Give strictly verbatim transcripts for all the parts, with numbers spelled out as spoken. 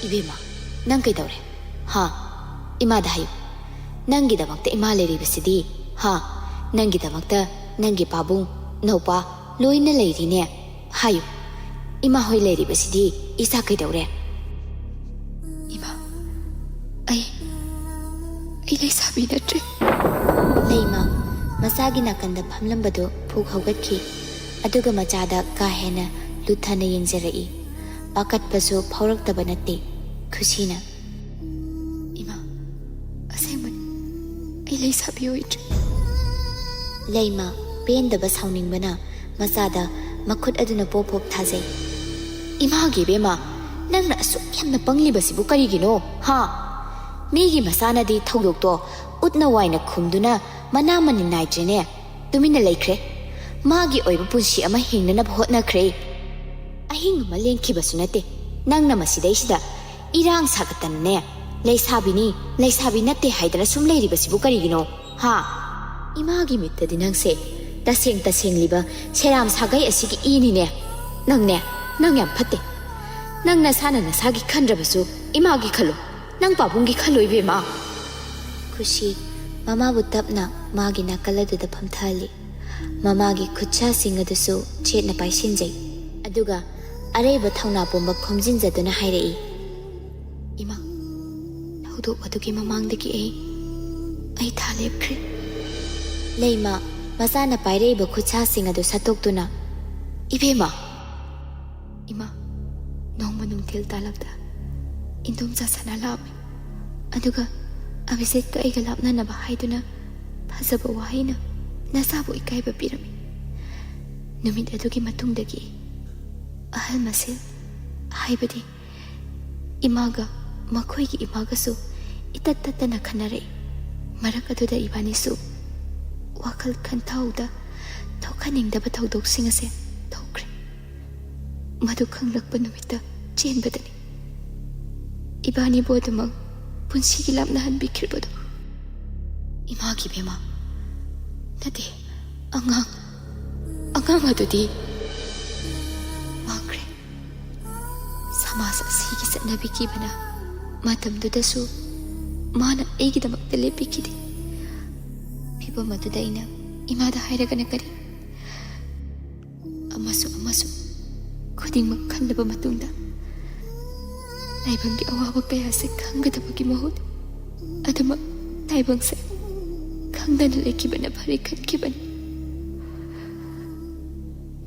ꯏꯕꯦꯝꯃ, ꯅꯪ ꯀꯩꯗꯧꯔꯦ? ꯍꯥ? ꯏꯃꯥꯗ ꯍꯥꯏꯌꯨ꯫ ꯅꯪꯒꯤꯗꯃꯛꯇ ꯏꯃꯥ ꯂꯩꯔꯤꯕꯁꯤꯗꯤ, ꯍꯥ? ꯅꯪꯒꯤꯗꯃꯛꯇ ꯅꯪꯒꯤ ꯄꯥꯕꯨꯡ, ꯅꯧꯄꯥ ꯂꯣꯏꯅ ꯂꯩꯔꯤꯅꯦ꯫ ꯍꯥꯏꯌꯨ꯫ ꯏꯃꯥ ꯍꯣꯏ ꯂꯩꯔꯤꯕꯁꯤꯗꯤ ꯏꯆꯥ ꯀꯩꯗꯧꯔꯦ? ꯏꯃꯥ, ꯑꯩ, ꯑꯩ ꯂꯩꯁꯥꯕꯤ ꯅꯠꯇ꯭ꯔꯦ꯫ ꯂꯩꯃ ꯃꯆꯥꯒꯤ ꯅꯥꯀꯟꯗ ꯐꯝꯂꯝꯕꯗꯨ ꯐꯨꯛ ꯍꯧꯒꯠꯈꯤ꯫ ꯑꯗꯨꯒ ꯃꯆꯥꯗ ꯀꯥ ꯍꯦꯟꯅ ꯂꯨꯊꯅ ꯌꯦꯡꯖꯔꯛꯏ꯫ ꯄꯥꯈꯠꯄꯁꯨ ꯐꯥꯎꯔꯛꯇꯕ ꯅꯠꯇꯦ꯫ ꯈꯨꯁꯤꯅ, "ꯏꯃꯥ, ꯑꯁꯦꯡꯕꯅꯤ, ꯑꯩ ꯂꯩꯁꯥꯕꯤ ꯑꯣꯏꯗ꯭ꯔꯦ꯫" ꯂꯩꯃ ꯄꯦꯟꯗꯕ ꯁꯥꯎꯅꯤꯡꯕꯅ ꯃꯆꯥꯗ ꯃꯈꯨꯠ ꯑꯗꯨꯅ ꯄꯣꯞ ꯄꯣꯞ ꯊꯥꯖꯩ꯫ "ꯏꯃꯥꯒꯤ ꯏꯕꯦꯝꯃ, ꯅꯪꯅ ꯑꯁꯨꯛ ꯌꯥꯝꯅ ꯄꯪꯂꯤꯕꯁꯤꯕꯨ ꯀꯔꯤꯒꯤꯅꯣ, ꯍꯥ? ꯃꯤꯒꯤ ꯃꯆꯥꯅꯗꯤ ꯊꯧꯗꯣꯛꯇꯣ ꯎꯠꯅ ꯋꯥꯏꯅ ꯈꯨꯝꯗꯨꯅ ꯃꯅꯥ ꯃꯅꯤꯟ ꯅꯥꯏꯗ꯭ꯔꯦꯅꯦ꯫ ꯇꯨꯃꯤꯟꯅ ꯂꯩꯈ꯭ꯔꯦ꯫ ꯃꯥꯒꯤ ꯑꯣꯏꯕ ꯄꯨꯟꯁꯤ ꯑꯃ ꯍꯤꯡꯅꯅꯕ ꯍꯣꯠꯅꯈ꯭ꯔꯦ꯫ ꯑꯍꯤꯡ ꯑꯃ ꯂꯦꯟꯈꯤꯕꯁꯨ ꯅꯠꯇꯦ꯫ ꯅꯪꯅ ꯃꯁꯤꯗꯩꯁꯤꯗ ꯏꯔꯥꯡ ꯁꯥꯒꯠꯇꯅꯅꯦ, ꯂꯩꯁꯥꯕꯤꯅꯤ, ꯂꯩꯁꯥꯕꯤ ꯅꯠꯇꯦ ꯍꯥꯏꯗꯅ ꯁꯨꯝ ꯂꯩꯔꯤꯕꯁꯤꯕꯨ ꯀꯔꯤꯒꯤꯅꯣ, ꯍꯥ? ꯏꯃꯥꯒꯤ ꯃꯤꯠꯇꯗꯤ ꯅꯪꯁꯦ ꯇꯁꯦꯡ ꯇꯁꯦꯡꯂꯤꯕ ꯁꯦꯔꯥꯝ ꯁꯥꯒꯩ ꯑꯁꯤꯒꯤ ꯏꯅꯤꯅꯦ꯫ ꯅꯪꯅꯦ, ꯅꯪ ꯌꯥꯝ ꯐꯠꯇꯦ꯫ ꯅꯪ ꯅꯁꯥꯅ ꯅꯁꯥꯒꯤ ꯈꯟꯗ꯭ꯔꯕꯁꯨ ꯏꯃꯥꯒꯤ ꯈꯜꯂꯨ, ꯅꯪ ꯄꯥꯕꯨꯡꯒꯤ ꯈꯜꯂꯨ ꯏꯕꯦꯝꯃ꯫" ꯈꯨꯁꯤ ꯃꯃꯥꯕꯨ ꯇꯞꯅ ꯃꯥꯒꯤ ꯅꯥꯀꯜ ꯑꯗꯨꯗ ꯐꯝꯊꯍꯜꯂꯤ꯫ ꯃꯃꯥꯒꯤ ꯈꯨꯠꯁꯥꯁꯤꯡ ꯑꯗꯨꯁꯨ ꯆꯦꯠꯅ ꯄꯥꯏꯁꯤꯟꯖꯩ꯫ ꯑꯗꯨꯒ ꯑꯔꯩꯕ ꯊꯧꯅꯥ ꯄꯨꯝꯕ ꯈꯣꯝꯖꯤꯟꯖꯗꯨꯅ ꯍꯥꯏꯔꯛꯏ, "ꯏꯃꯥ, ꯊꯧꯗꯣꯛ ꯑꯗꯨꯒꯤ ꯃꯃꯥꯡꯗꯒꯤ ꯑꯩ, ꯑꯩ ꯊꯥ ꯂꯦꯞꯈ꯭ꯔꯦ꯫" ꯂꯩꯃ ꯃꯆꯥꯅ ꯄꯥꯏꯔꯛꯏꯕ ꯈꯨꯠꯁꯥꯁꯤꯡ ꯑꯗꯨ ꯁꯠꯇꯣꯛꯇꯨꯅ, "ꯏꯕꯦꯝꯃ!" "ꯏꯃꯥ, ꯅꯣꯡꯃ ꯅꯨꯡꯊꯤꯜ ꯇꯥꯂꯛꯇ ꯏꯟꯗꯣꯝꯆꯥ ꯁꯅꯥ ꯂꯥꯛꯑꯝꯃꯤ꯫ ꯑꯗꯨꯒ ꯑꯚꯤꯖꯤꯠꯀ ꯑꯩꯒ ꯂꯥꯞꯅꯅꯕ ꯍꯥꯏꯗꯨꯅ ꯐꯖꯕ ꯋꯥꯍꯩꯅ ꯅꯆꯥꯕꯨ ꯏꯀꯥꯏꯕ ꯄꯤꯔꯝꯃꯤ꯫ ꯅꯨꯃꯤꯠ ꯑꯗꯨꯒꯤ ꯃꯇꯨꯡꯗꯒꯤ ꯑꯍꯜ ꯃꯁꯦꯜ, ꯍꯥꯏꯕꯗꯤ ꯏꯃꯥꯒ ꯃꯈꯣꯏꯒꯤ ꯏꯃꯥꯒꯁꯨ ꯏꯇꯠ ꯇꯠꯇꯅ ꯈꯟꯅꯔꯛꯏ꯫ ꯃꯔꯛ ꯑꯗꯨꯗ ꯏꯕꯥꯅꯤꯁꯨ ꯋꯥꯈꯜ ꯈꯟꯊꯍꯧꯗ ꯊꯣꯛꯍꯟꯅꯤꯡꯗꯕ ꯊꯧꯗꯣꯛꯁꯤꯡ ꯑꯁꯦ ꯊꯣꯛꯈ꯭ꯔꯦ꯫ ꯃꯗꯨ ꯈꯪꯂꯛꯄ ꯅꯨꯃꯤꯠꯇ ꯆꯦꯟꯕꯗꯅꯤ ꯏꯕꯥꯅꯤꯕꯨ ꯑꯗꯨꯃꯛ ꯄꯨꯟꯁꯤꯒꯤ ꯂꯥꯞꯅꯍꯟꯕꯤꯈ꯭ꯔꯤꯕꯗꯨ꯫" "ꯏꯃꯥꯒꯤ ꯏꯕꯦꯝꯃ, ꯅꯠꯇꯦ, ꯑꯉꯥꯡ, ꯑꯉꯥꯡ ꯑꯗꯨꯗꯤ ꯃꯥꯡꯈ꯭ꯔꯦ꯫" ꯃꯥꯁ ꯑꯁꯤꯒꯤ ꯆꯠꯅꯕꯤꯈꯤꯕꯅ ꯃꯇꯝꯗꯨꯗꯁꯨ ꯃꯥꯅ ꯑꯩꯒꯤꯗꯃꯛꯇ ꯂꯦꯞꯄꯤꯈꯤꯗꯦ꯫ ꯐꯤꯕꯝ ꯑꯗꯨꯗ ꯑꯩꯅ ꯏꯃꯥꯗ ꯍꯥꯏꯔꯒꯅ ꯀꯔꯤ? ꯑꯃꯁꯨ ꯑꯃꯁꯨ ꯈꯨꯗꯤꯡꯃꯛ ꯈꯜꯂꯕ ꯃꯇꯨꯡꯗ ꯇꯥꯏꯕꯪꯒꯤ ꯑꯋꯥꯕ ꯀꯌꯥꯁꯦ ꯈꯪꯒꯗꯕꯒꯤ ꯃꯍꯨꯠ ꯑꯗꯨꯃꯛ ꯇꯥꯏꯕꯪꯁꯦ ꯈꯪꯗꯅ ꯂꯩꯈꯤꯕꯅ ꯐꯔꯦ ꯈꯟꯈꯤꯕꯅꯤ꯫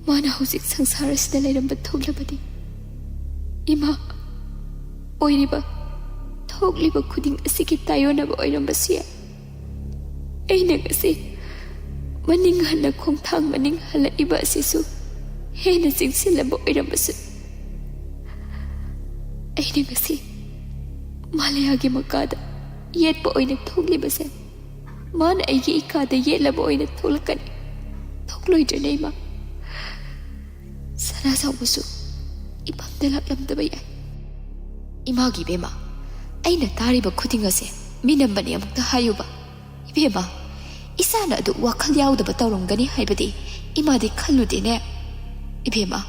ꯃꯥꯅ ꯍꯧꯖꯤꯛ ꯁꯪꯁꯥꯔ ꯑꯁꯤꯗ ꯂꯩꯔꯝꯕ ꯊꯣꯛꯂꯕꯗꯤ ꯏꯃꯥ ꯑꯣꯏꯔꯤꯕ ꯊꯣꯛꯂꯤꯕ ꯈꯨꯗꯤꯡ ꯑꯁꯤꯒꯤ ꯇꯥꯏꯌꯣꯟꯅꯕ ꯑꯣꯏꯔꯝꯕꯁꯨ ꯌꯥꯏ꯫ ꯑꯩꯅ ꯉꯁꯤ ꯃꯅꯤꯡ ꯍꯟꯅ ꯈꯣꯡꯊꯥꯡ ꯃꯅꯤꯡ ꯍꯜꯂꯛꯏꯕ ꯑꯁꯤꯁꯨ ꯍꯦꯟꯅ ꯆꯤꯡꯁꯤꯜꯂꯕ ꯑꯣꯏꯔꯝꯕꯁꯨ ꯌꯥꯏ꯫ ꯑꯩꯅ ꯉꯁꯤ ꯃꯥꯂꯌꯥꯒꯤ ꯃꯀꯥꯗ ꯌꯦꯠꯄ ꯑꯣꯏꯅ ꯊꯣꯛꯂꯤꯕꯁꯦ ꯃꯥꯅ ꯑꯩꯒꯤ ꯏꯀꯥꯗ ꯌꯦꯠꯂꯕ ꯑꯣꯏꯅ ꯊꯣꯛꯂꯛꯀꯅꯤ꯫ ꯊꯣꯛꯂꯣꯏꯗ꯭ꯔꯅꯦ ꯏꯃꯥ? ꯁꯅꯥ ꯆꯥꯎꯕꯁꯨ ꯏꯄꯝꯗ ꯂꯥꯛꯂꯝꯗꯕ ꯌꯥꯏ꯫ ꯏꯃꯥꯒꯤ ꯏꯕꯦꯝꯃ, ꯑꯩꯅ ꯇꯥꯔꯤꯕ ꯈꯨꯗꯤꯡ ꯑꯁꯦ ꯃꯤꯅꯝꯕꯅꯤ ꯑꯃꯨꯛꯇ ꯍꯥꯏꯌꯨꯕ꯫ ꯏꯕꯦꯝꯃ, ꯏꯆꯥꯅ ꯑꯗꯨ ꯋꯥꯈꯜ ꯌꯥꯎꯗꯕ ꯇꯧꯔꯝꯒꯅꯤ ꯍꯥꯏꯕꯗꯤ ꯏꯃꯥꯗꯤ ꯈꯜꯂꯨꯗꯦꯅꯦ꯫ ꯏꯕꯦꯝꯃ,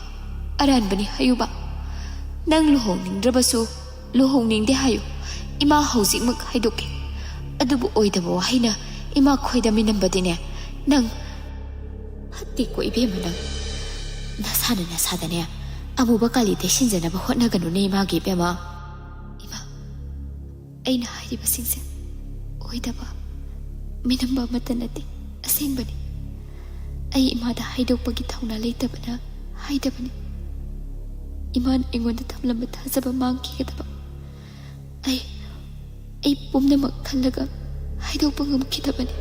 ꯑꯔꯥꯟꯕꯅꯤ ꯍꯥꯏꯌꯨꯕ꯫ ꯅꯪ ꯂꯨꯍꯣꯡꯅꯤꯡꯗ꯭ꯔꯕꯁꯨ ꯂꯨꯍꯣꯡꯅꯤꯡꯗꯦ ꯍꯥꯏꯌꯨ꯫ ꯏꯃꯥ ꯍꯧꯖꯤꯛꯃꯛ ꯍꯥꯏꯗꯣꯛꯀꯦ꯫ ꯑꯗꯨꯕꯨ ꯑꯣꯏꯗꯕ ꯋꯥꯍꯩꯅ ꯏꯃꯥ ꯈꯣꯏꯗ ꯃꯤꯅꯝꯕꯗꯤꯅꯦ, ꯅꯪ ꯐꯠꯇꯦꯀꯣ ꯏꯕꯦꯝꯃ ꯅꯪ꯫ ꯅꯁꯥꯅ ꯅꯁꯥꯗꯅꯦ ꯑꯃꯨꯕ ꯀꯥꯂꯤ ꯇꯩꯁꯤꯟꯖꯅꯕ ꯍꯣꯠꯅꯒꯅꯨꯅꯦ ꯏꯃꯥꯒꯤ ꯏꯕꯦꯝꯃ꯫ ꯏꯃꯥ, ꯑꯩꯅ ꯍꯥꯏꯔꯤꯕꯁꯤꯡꯁꯦ ꯑꯣꯏꯗꯕ, ꯃꯤꯅꯝꯕ ꯑꯃꯠꯇ ꯅꯠꯇꯦ, ꯑꯁꯦꯡꯕꯅꯤ꯫ ꯑꯩ ꯏꯃꯥꯗ ꯍꯥꯏꯗꯣꯛꯄꯒꯤ ꯊꯧꯅꯥ ꯂꯩꯇꯕꯅ ꯍꯥꯏꯗꯕꯅꯤ꯫ ꯏꯃꯥꯅ ꯑꯩꯉꯣꯟꯗ ꯊꯝꯂꯝꯕ ꯊꯥꯖꯕ ꯃꯥꯡꯈꯤꯒꯗꯕ꯫ ꯑꯩ, ꯑꯩ ꯄꯨꯝꯅꯃꯛ ꯈꯜꯂꯒ ꯍꯥꯏꯗꯣꯛꯄ ꯉꯝꯈꯤꯗꯕꯅꯤ꯫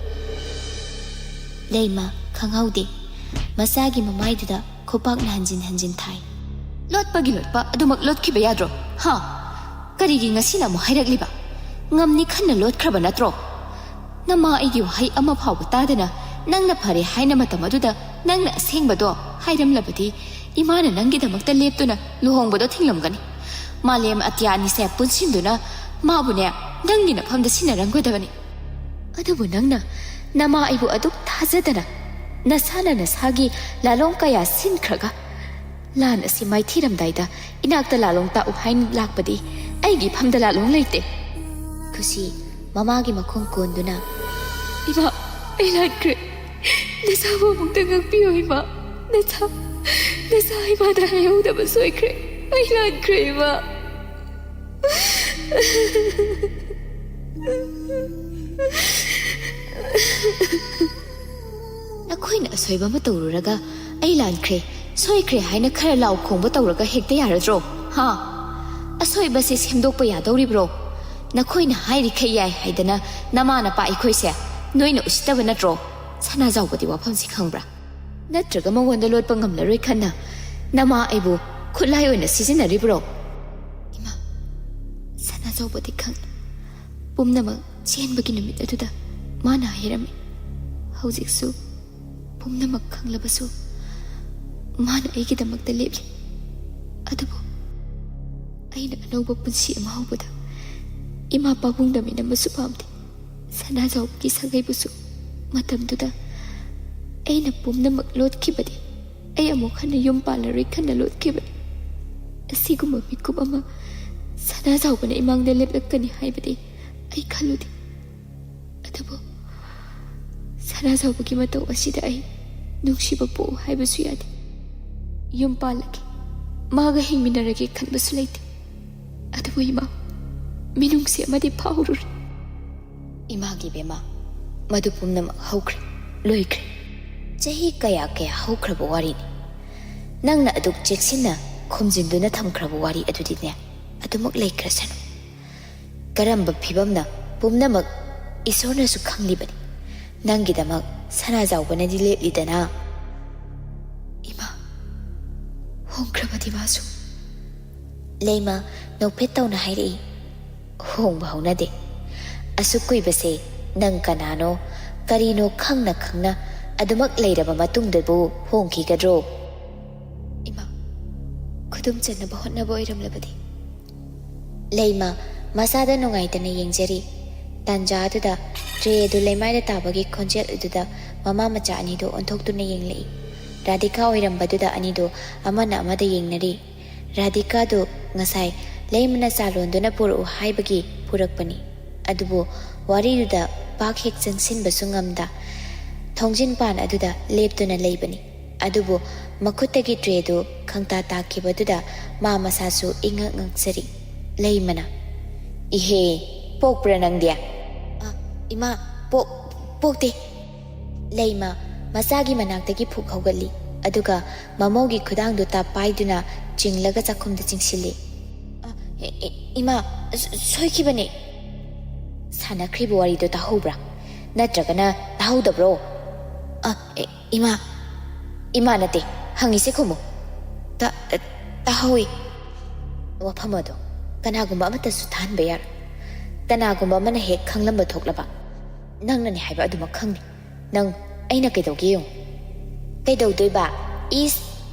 ꯂꯩꯃ ꯈꯪꯍꯧꯗꯦ꯫ ꯃꯆꯥꯒꯤ ꯃꯃꯥꯏꯗꯨꯗ ꯈꯨꯄꯥꯛꯅ ꯍꯟꯖꯤꯟ ꯍꯟꯖꯤꯟ ꯊꯥꯏ꯫ ꯂꯣꯠꯄꯒꯤ ꯂꯣꯠꯄ ꯑꯗꯨꯃꯛ ꯂꯣꯠꯈꯤꯕ ꯌꯥꯗ꯭ꯔꯣ? ꯍꯥ? ꯀꯔꯤꯒꯤ ꯉꯁꯤꯅ ꯑꯃꯨꯛ ꯍꯥꯏꯔꯛꯂꯤꯕ? ꯉꯝꯅꯤ ꯈꯟꯅ ꯂꯣꯠꯈ꯭ꯔꯕ ꯅꯠꯇ꯭ꯔꯣ? ꯅꯃꯥ ꯑꯩꯒꯤ ꯋꯥꯍꯩ ꯑꯃ ꯐꯥꯎꯕ ꯇꯥꯗꯅ ꯅꯪꯅ ꯐꯔꯦ ꯍꯥꯏꯅ ꯃꯇꯝ ꯑꯗꯨꯗ ꯅꯪꯅ ꯑꯁꯦꯡꯕꯗꯣ ꯍꯥꯏꯔꯝꯂꯕꯗꯤ ꯏꯃꯥꯅ ꯅꯪꯒꯤꯗꯃꯛꯇ ꯂꯦꯞꯇꯨꯅ ꯂꯨꯍꯣꯡꯕꯗꯣ ꯊꯤꯡꯂꯝꯒꯅꯤ꯫ ꯃꯥꯂꯦꯝ ꯑꯇꯤꯌꯥ ꯑꯅꯤꯁꯦ ꯄꯨꯟꯁꯤꯟꯗꯨꯅ ꯃꯥꯕꯨꯅꯦ ꯅꯪꯒꯤ ꯅꯐꯝꯗ ꯁꯤꯟꯅꯔꯝꯒꯗꯕꯅꯤ꯫ ꯑꯗꯨꯕꯨ ꯅꯪꯅ ꯅꯃꯥ ꯑꯩꯕꯨ ꯑꯗꯨꯛ ꯊꯥꯖꯗꯅ ꯅꯁꯥꯅ ꯅꯁꯥꯒꯤ ꯂꯥꯂꯣꯡ ꯀꯌꯥ ꯁꯤꯟꯈ꯭ꯔꯒ ꯂꯥꯟ ꯑꯁꯤ ꯃꯥꯏꯊꯤꯔꯝꯗꯥꯏꯗ ꯏꯅꯥꯛꯇ ꯂꯥꯂꯣꯡ ꯇꯥꯛꯎ ꯍꯥꯏꯅ ꯂꯥꯛꯄꯗꯤ ꯑꯩꯒꯤ ꯏꯐꯝꯗ ꯂꯥꯂꯣꯡ ꯂꯩꯇꯦ꯫ ꯈꯨꯁꯤ ꯃꯃꯥꯒꯤ ꯃꯈꯣꯡ ꯀꯣꯟꯗꯨꯅ, "ꯏꯃꯥ, ꯑꯩ ꯂꯥꯟꯈ꯭ꯔꯦ꯫ ꯅꯁꯥꯕꯨ ꯑꯃꯨꯛꯇ ꯉꯥꯛꯄꯤꯌꯨ ꯏꯃꯥ꯫ ꯅꯁꯥ, ꯅꯁꯥ ꯏꯃꯥꯗ ꯍꯥꯏꯍꯧꯗꯕ ꯁꯣꯏꯈ꯭ꯔꯦ꯫ ꯑꯩ ꯂꯥꯟꯈ꯭ꯔꯦ ꯏꯃꯥ꯫" ꯅꯈꯣꯏꯅ ꯑꯁꯣꯏꯕ ꯑꯃ ꯇꯧꯔꯨꯔꯒ "ꯑꯩ ꯂꯥꯟꯈ꯭ꯔꯦ, ꯁꯣꯏꯈ꯭ꯔꯦ" ꯍꯥꯏꯅ ꯈꯔ ꯂꯥꯎ ꯈꯣꯡꯕ ꯇꯧꯔꯒ ꯍꯦꯛꯇ ꯌꯥꯔꯗ꯭ꯔꯣ? ꯍꯥ? ꯑꯁꯣꯏꯕꯁꯦ ꯁꯦꯝꯗꯣꯛꯄ ꯌꯥꯗꯧꯔꯤꯕ꯭ꯔꯣ? ꯅꯈꯣꯏꯅ ꯍꯥꯏꯔꯤꯈꯩ ꯌꯥꯏ ꯍꯥꯏꯗꯅ ꯅꯃꯥ ꯅꯄꯥ ꯑꯩꯈꯣꯏꯁꯦ ꯅꯣꯏꯅ ꯎꯁꯤꯠꯇꯕ ꯅꯠꯇ꯭ꯔꯣ? ꯁꯅꯥꯖꯥꯎꯕꯗꯤ ꯋꯥꯐꯝꯁꯤ ꯈꯪꯕ꯭ꯔꯥ? ꯅꯠꯇ꯭ꯔꯒ ꯃꯉꯣꯟꯗ ꯂꯣꯠꯄ ꯉꯝꯂꯔꯣꯏ ꯈꯟꯅ ꯅꯃꯥ ꯑꯩꯕꯨ ꯈꯨꯠꯂꯥꯏ ꯑꯣꯏꯅ ꯁꯤꯖꯤꯟꯅꯔꯤꯕ꯭ꯔꯣ? ꯏꯃꯥ, ꯁꯅꯥꯖꯥꯎꯕꯗꯤ ꯈꯪꯉꯤ꯫ ꯄꯨꯝꯅꯃꯛ ꯆꯦꯟꯕꯒꯤ ꯅꯨꯃꯤꯠ ꯑꯗꯨꯗ ꯃꯥꯅ ꯍꯥꯏꯔꯝꯃꯤ꯫ ꯍꯧꯖꯤꯛꯁꯨ ꯄꯨꯝꯅꯃꯛ ꯈꯪꯂꯕꯁꯨ ꯃꯥꯅ ꯑꯩꯒꯤꯗꯃꯛꯇ ꯂꯦꯞꯂꯤ꯫ ꯑꯗꯨꯕꯨ ꯑꯩꯅ ꯑꯅꯧꯕ ꯄꯨꯟꯁꯤ ꯑꯃ ꯍꯧꯕꯗ ꯏꯃꯥ ꯄꯥꯕꯨꯡꯗ ꯃꯤꯅꯝꯕꯁꯨ ꯄꯥꯝꯗꯦ꯫ ꯁꯅꯥꯖꯥꯎꯕꯒꯤ ꯁꯥꯒꯩꯕꯨꯁꯨ ꯃꯇꯝꯗꯨꯗ ꯑꯩꯅ ꯄꯨꯝꯅꯃꯛ ꯂꯣꯠꯈꯤꯕꯅꯤ꯫ ꯑꯩ ꯑꯃꯨꯛ ꯍꯟꯅ ꯌꯨꯝ ꯄꯥꯜꯂꯔꯣꯏ ꯈꯟꯅ ꯂꯣꯠꯈꯤꯕꯅꯤ꯫ ꯑꯁꯤꯒꯨꯝꯕ ꯃꯤꯀꯨꯞ ꯑꯃ ꯁꯅꯥꯖꯥꯎꯕꯅ ꯏꯃꯥꯡꯗ ꯂꯦꯞꯂꯛꯀꯅꯤ ꯍꯥꯏꯕꯗꯤ ꯑꯩ ꯈꯜꯂꯨꯗꯦ꯫ ꯑꯗꯨꯕꯨ ꯁꯅꯥꯖꯥꯎꯕꯒꯤ ꯃꯇꯧ ꯑꯁꯤꯗ ꯑꯩ ꯅꯨꯡꯁꯤꯕ ꯄꯣꯛꯎ ꯍꯥꯏꯕꯁꯨ ꯌꯥꯗꯦ꯫ ꯌꯨꯝ ꯄꯥꯜꯂꯒꯦ, ꯃꯥꯒ ꯍꯤꯡꯃꯤꯟꯅꯔꯒꯦ ꯈꯟꯕꯁꯨ ꯂꯩꯇꯦ꯫ ꯑꯗꯨꯕꯨ ꯏꯃꯥ, ꯃꯤꯅꯨꯡꯁꯤ ꯑꯃꯗꯤ ꯐꯥꯎꯔꯨꯔꯦ꯫ ꯏꯃꯥꯒꯤ ꯕꯦꯝꯃ, ꯃꯗꯨ ꯄꯨꯝꯅꯃꯛ ꯍꯧꯈ꯭ꯔꯦ, ꯂꯣꯏꯈ꯭ꯔꯦ꯫ ꯆꯍꯤ ꯀꯌꯥ ꯀꯌꯥ ꯍꯧꯈ꯭ꯔꯕ ꯋꯥꯔꯤꯅꯤ꯫ ꯅꯪꯅ ꯑꯗꯨꯛ ꯆꯦꯛꯁꯤꯟꯅ ꯈꯨꯝꯖꯤꯟꯗꯨꯅ ꯊꯝꯈ꯭ꯔꯕ ꯋꯥꯔꯤ ꯑꯗꯨꯗꯤꯅꯦ, ꯑꯗꯨꯃꯛ ꯂꯩꯈ꯭ꯔꯁꯅꯨ꯫ ꯀꯔꯝꯕ ꯐꯤꯕꯝꯅ ꯄꯨꯝꯅꯃꯛ ꯏꯁꯣꯔꯅꯁꯨ ꯈꯪꯂꯤꯕꯅꯤ꯫ ꯅꯪꯒꯤꯗꯃꯛ ꯁꯅꯥꯖꯥꯎꯕꯅꯗꯤ ꯂꯦꯞꯂꯤꯗꯅ꯫ ꯏꯃꯥ, ꯍꯣꯡꯈ꯭ꯔꯕꯗꯤ ꯃꯥꯁꯨ? ꯂꯩꯃ ꯅꯣꯛꯐꯦꯠ ꯇꯧꯅ ꯍꯥꯏꯔꯛꯏ, "ꯍꯣꯡꯕ ꯍꯧꯅꯗꯦ꯫ ꯑꯁꯨꯛ ꯀꯨꯏꯕꯁꯦ ꯅꯪ ꯀꯅꯥꯅꯣ, ꯀꯔꯤꯅꯣ ꯈꯪꯅ ꯈꯪꯅ ꯑꯗꯨꯃꯛ ꯂꯩꯔꯕ ꯃꯇꯨꯡꯗꯕꯨ ꯍꯣꯡꯈꯤꯒꯗ꯭ꯔꯣ?" ꯏꯃꯥ, ꯈꯨꯗꯨꯝ ꯆꯟꯅꯕ ꯍꯣꯠꯅꯕ ꯑꯣꯏꯔꯝꯂꯕꯗꯤ? ꯂꯩꯃ ꯃꯁꯥꯗ ꯅꯨꯡꯉꯥꯏꯇꯅ ꯌꯦꯡꯖꯔꯤ꯫ ꯇꯥꯟꯖꯥ ꯑꯗꯨꯗ ꯇ꯭ꯔꯦ ꯑꯗꯨ ꯂꯩꯃꯥꯏꯗ ꯇꯥꯕꯒꯤ ꯈꯣꯟꯖꯦꯜ ꯑꯗꯨꯗ ꯃꯃꯥ ꯃꯆꯥ ꯑꯅꯤꯗꯨ ꯑꯣꯟꯊꯣꯛꯇꯨꯅ ꯌꯦꯡꯂꯛꯏ꯫ ꯔꯥꯙꯤꯀꯥ ꯑꯣꯏꯔꯝꯕꯗꯨꯗ ꯑꯅꯤꯗꯨ ꯑꯃꯅ ꯑꯃꯗ ꯌꯦꯡꯅꯔꯤ꯫ ꯔꯥꯙꯤꯀꯥꯗꯨ ꯉꯁꯥꯏ ꯂꯩꯃꯅ ꯆꯥ ꯂꯣꯟꯗꯨꯅ ꯄꯨꯔꯛꯎ ꯍꯥꯏꯕꯒꯤ ꯄꯨꯔꯛꯄꯅꯤ꯫ ꯑꯗꯨꯕꯨ ꯋꯥꯔꯤꯗꯨꯗ ꯄꯥꯛ ꯍꯦꯛ ꯆꯪꯁꯤꯟꯕꯁꯨ ꯉꯝꯗ ꯊꯣꯡꯖꯤꯟ ꯄꯥꯟ ꯑꯗꯨꯗ ꯂꯦꯞꯇꯨꯅ ꯂꯩꯕꯅꯤ꯫ ꯑꯗꯨꯕꯨ ꯃꯈꯨꯠꯇꯒꯤ ꯇ꯭ꯔꯦꯗꯨ ꯈꯪꯇꯥ ꯇꯥꯈꯤꯕꯗꯨꯗ ꯃꯥ ꯃꯁꯥꯁꯨ ꯏꯉꯛ ꯉꯛꯆꯔꯤ꯫ ꯂꯩꯃꯅ, "ꯏꯍꯦ, ꯄꯣꯛꯄ꯭ꯔꯥ ꯅꯪꯗꯤ?" "ꯑ, ꯏꯃꯥ, ꯄꯣꯛ-, ꯄꯣꯛꯇꯦ꯫" ꯂꯩꯃ ꯃꯆꯥꯒꯤ ꯃꯅꯥꯛꯇꯒꯤ ꯐꯨꯛ ꯍꯧꯒꯠꯂꯤ꯫ ꯑꯗꯨꯒ ꯃꯃꯧꯒꯤ ꯈꯨꯗꯥꯡꯗꯨ ꯇꯞ ꯄꯥꯏꯗꯨꯅ ꯆꯤꯡꯂꯒ ꯆꯥꯛꯈꯨꯝꯗ ꯆꯤꯡꯁꯤꯜꯂꯤ꯫ "ꯑ, ꯏ-, ꯏ-, ꯏꯃꯥ, ꯁ-, ꯁꯣꯏꯈꯤꯕꯅꯦ꯫" "ꯁꯥꯟꯅꯈ꯭ꯔꯤꯕ ꯋꯥꯔꯤꯗꯣ ꯇꯥꯍꯧꯕ꯭ꯔꯥ? ꯅꯠꯇ꯭ꯔꯒꯅ ꯇꯥꯍꯧꯗꯕ꯭ꯔꯣ?" "ꯑ, ꯏ-, ꯏꯃꯥ, ꯏꯃꯥ ꯅꯠꯇꯦ, ꯍꯪꯉꯤꯁꯦ ꯈꯨꯝꯃꯨ꯫" "ꯇ-, ꯇꯥꯍꯧꯏ꯫" "ꯋꯥꯐꯝ ꯑꯗꯣ ꯀꯅꯥꯒꯨꯝꯕ ꯑꯃꯠꯇꯁꯨ ꯇꯥꯍꯟꯕ ꯌꯥꯔꯣꯏ꯫ ꯀꯅꯥꯒꯨꯝꯕ ꯑꯃꯅ ꯍꯦꯛ ꯈꯪꯂꯝꯕ ꯊꯣꯛꯂꯕ, ꯅꯪꯅꯅꯦ ꯍꯥꯏꯕ ꯑꯗꯨꯃꯛ ꯈꯪꯅꯤ꯫ ꯅꯪ ꯑꯩꯅ ꯀꯩꯗꯧꯒꯦ ꯌꯦꯡꯉꯨ꯫" "ꯀꯩꯗꯧꯗꯣꯏꯕ? ꯏꯁ,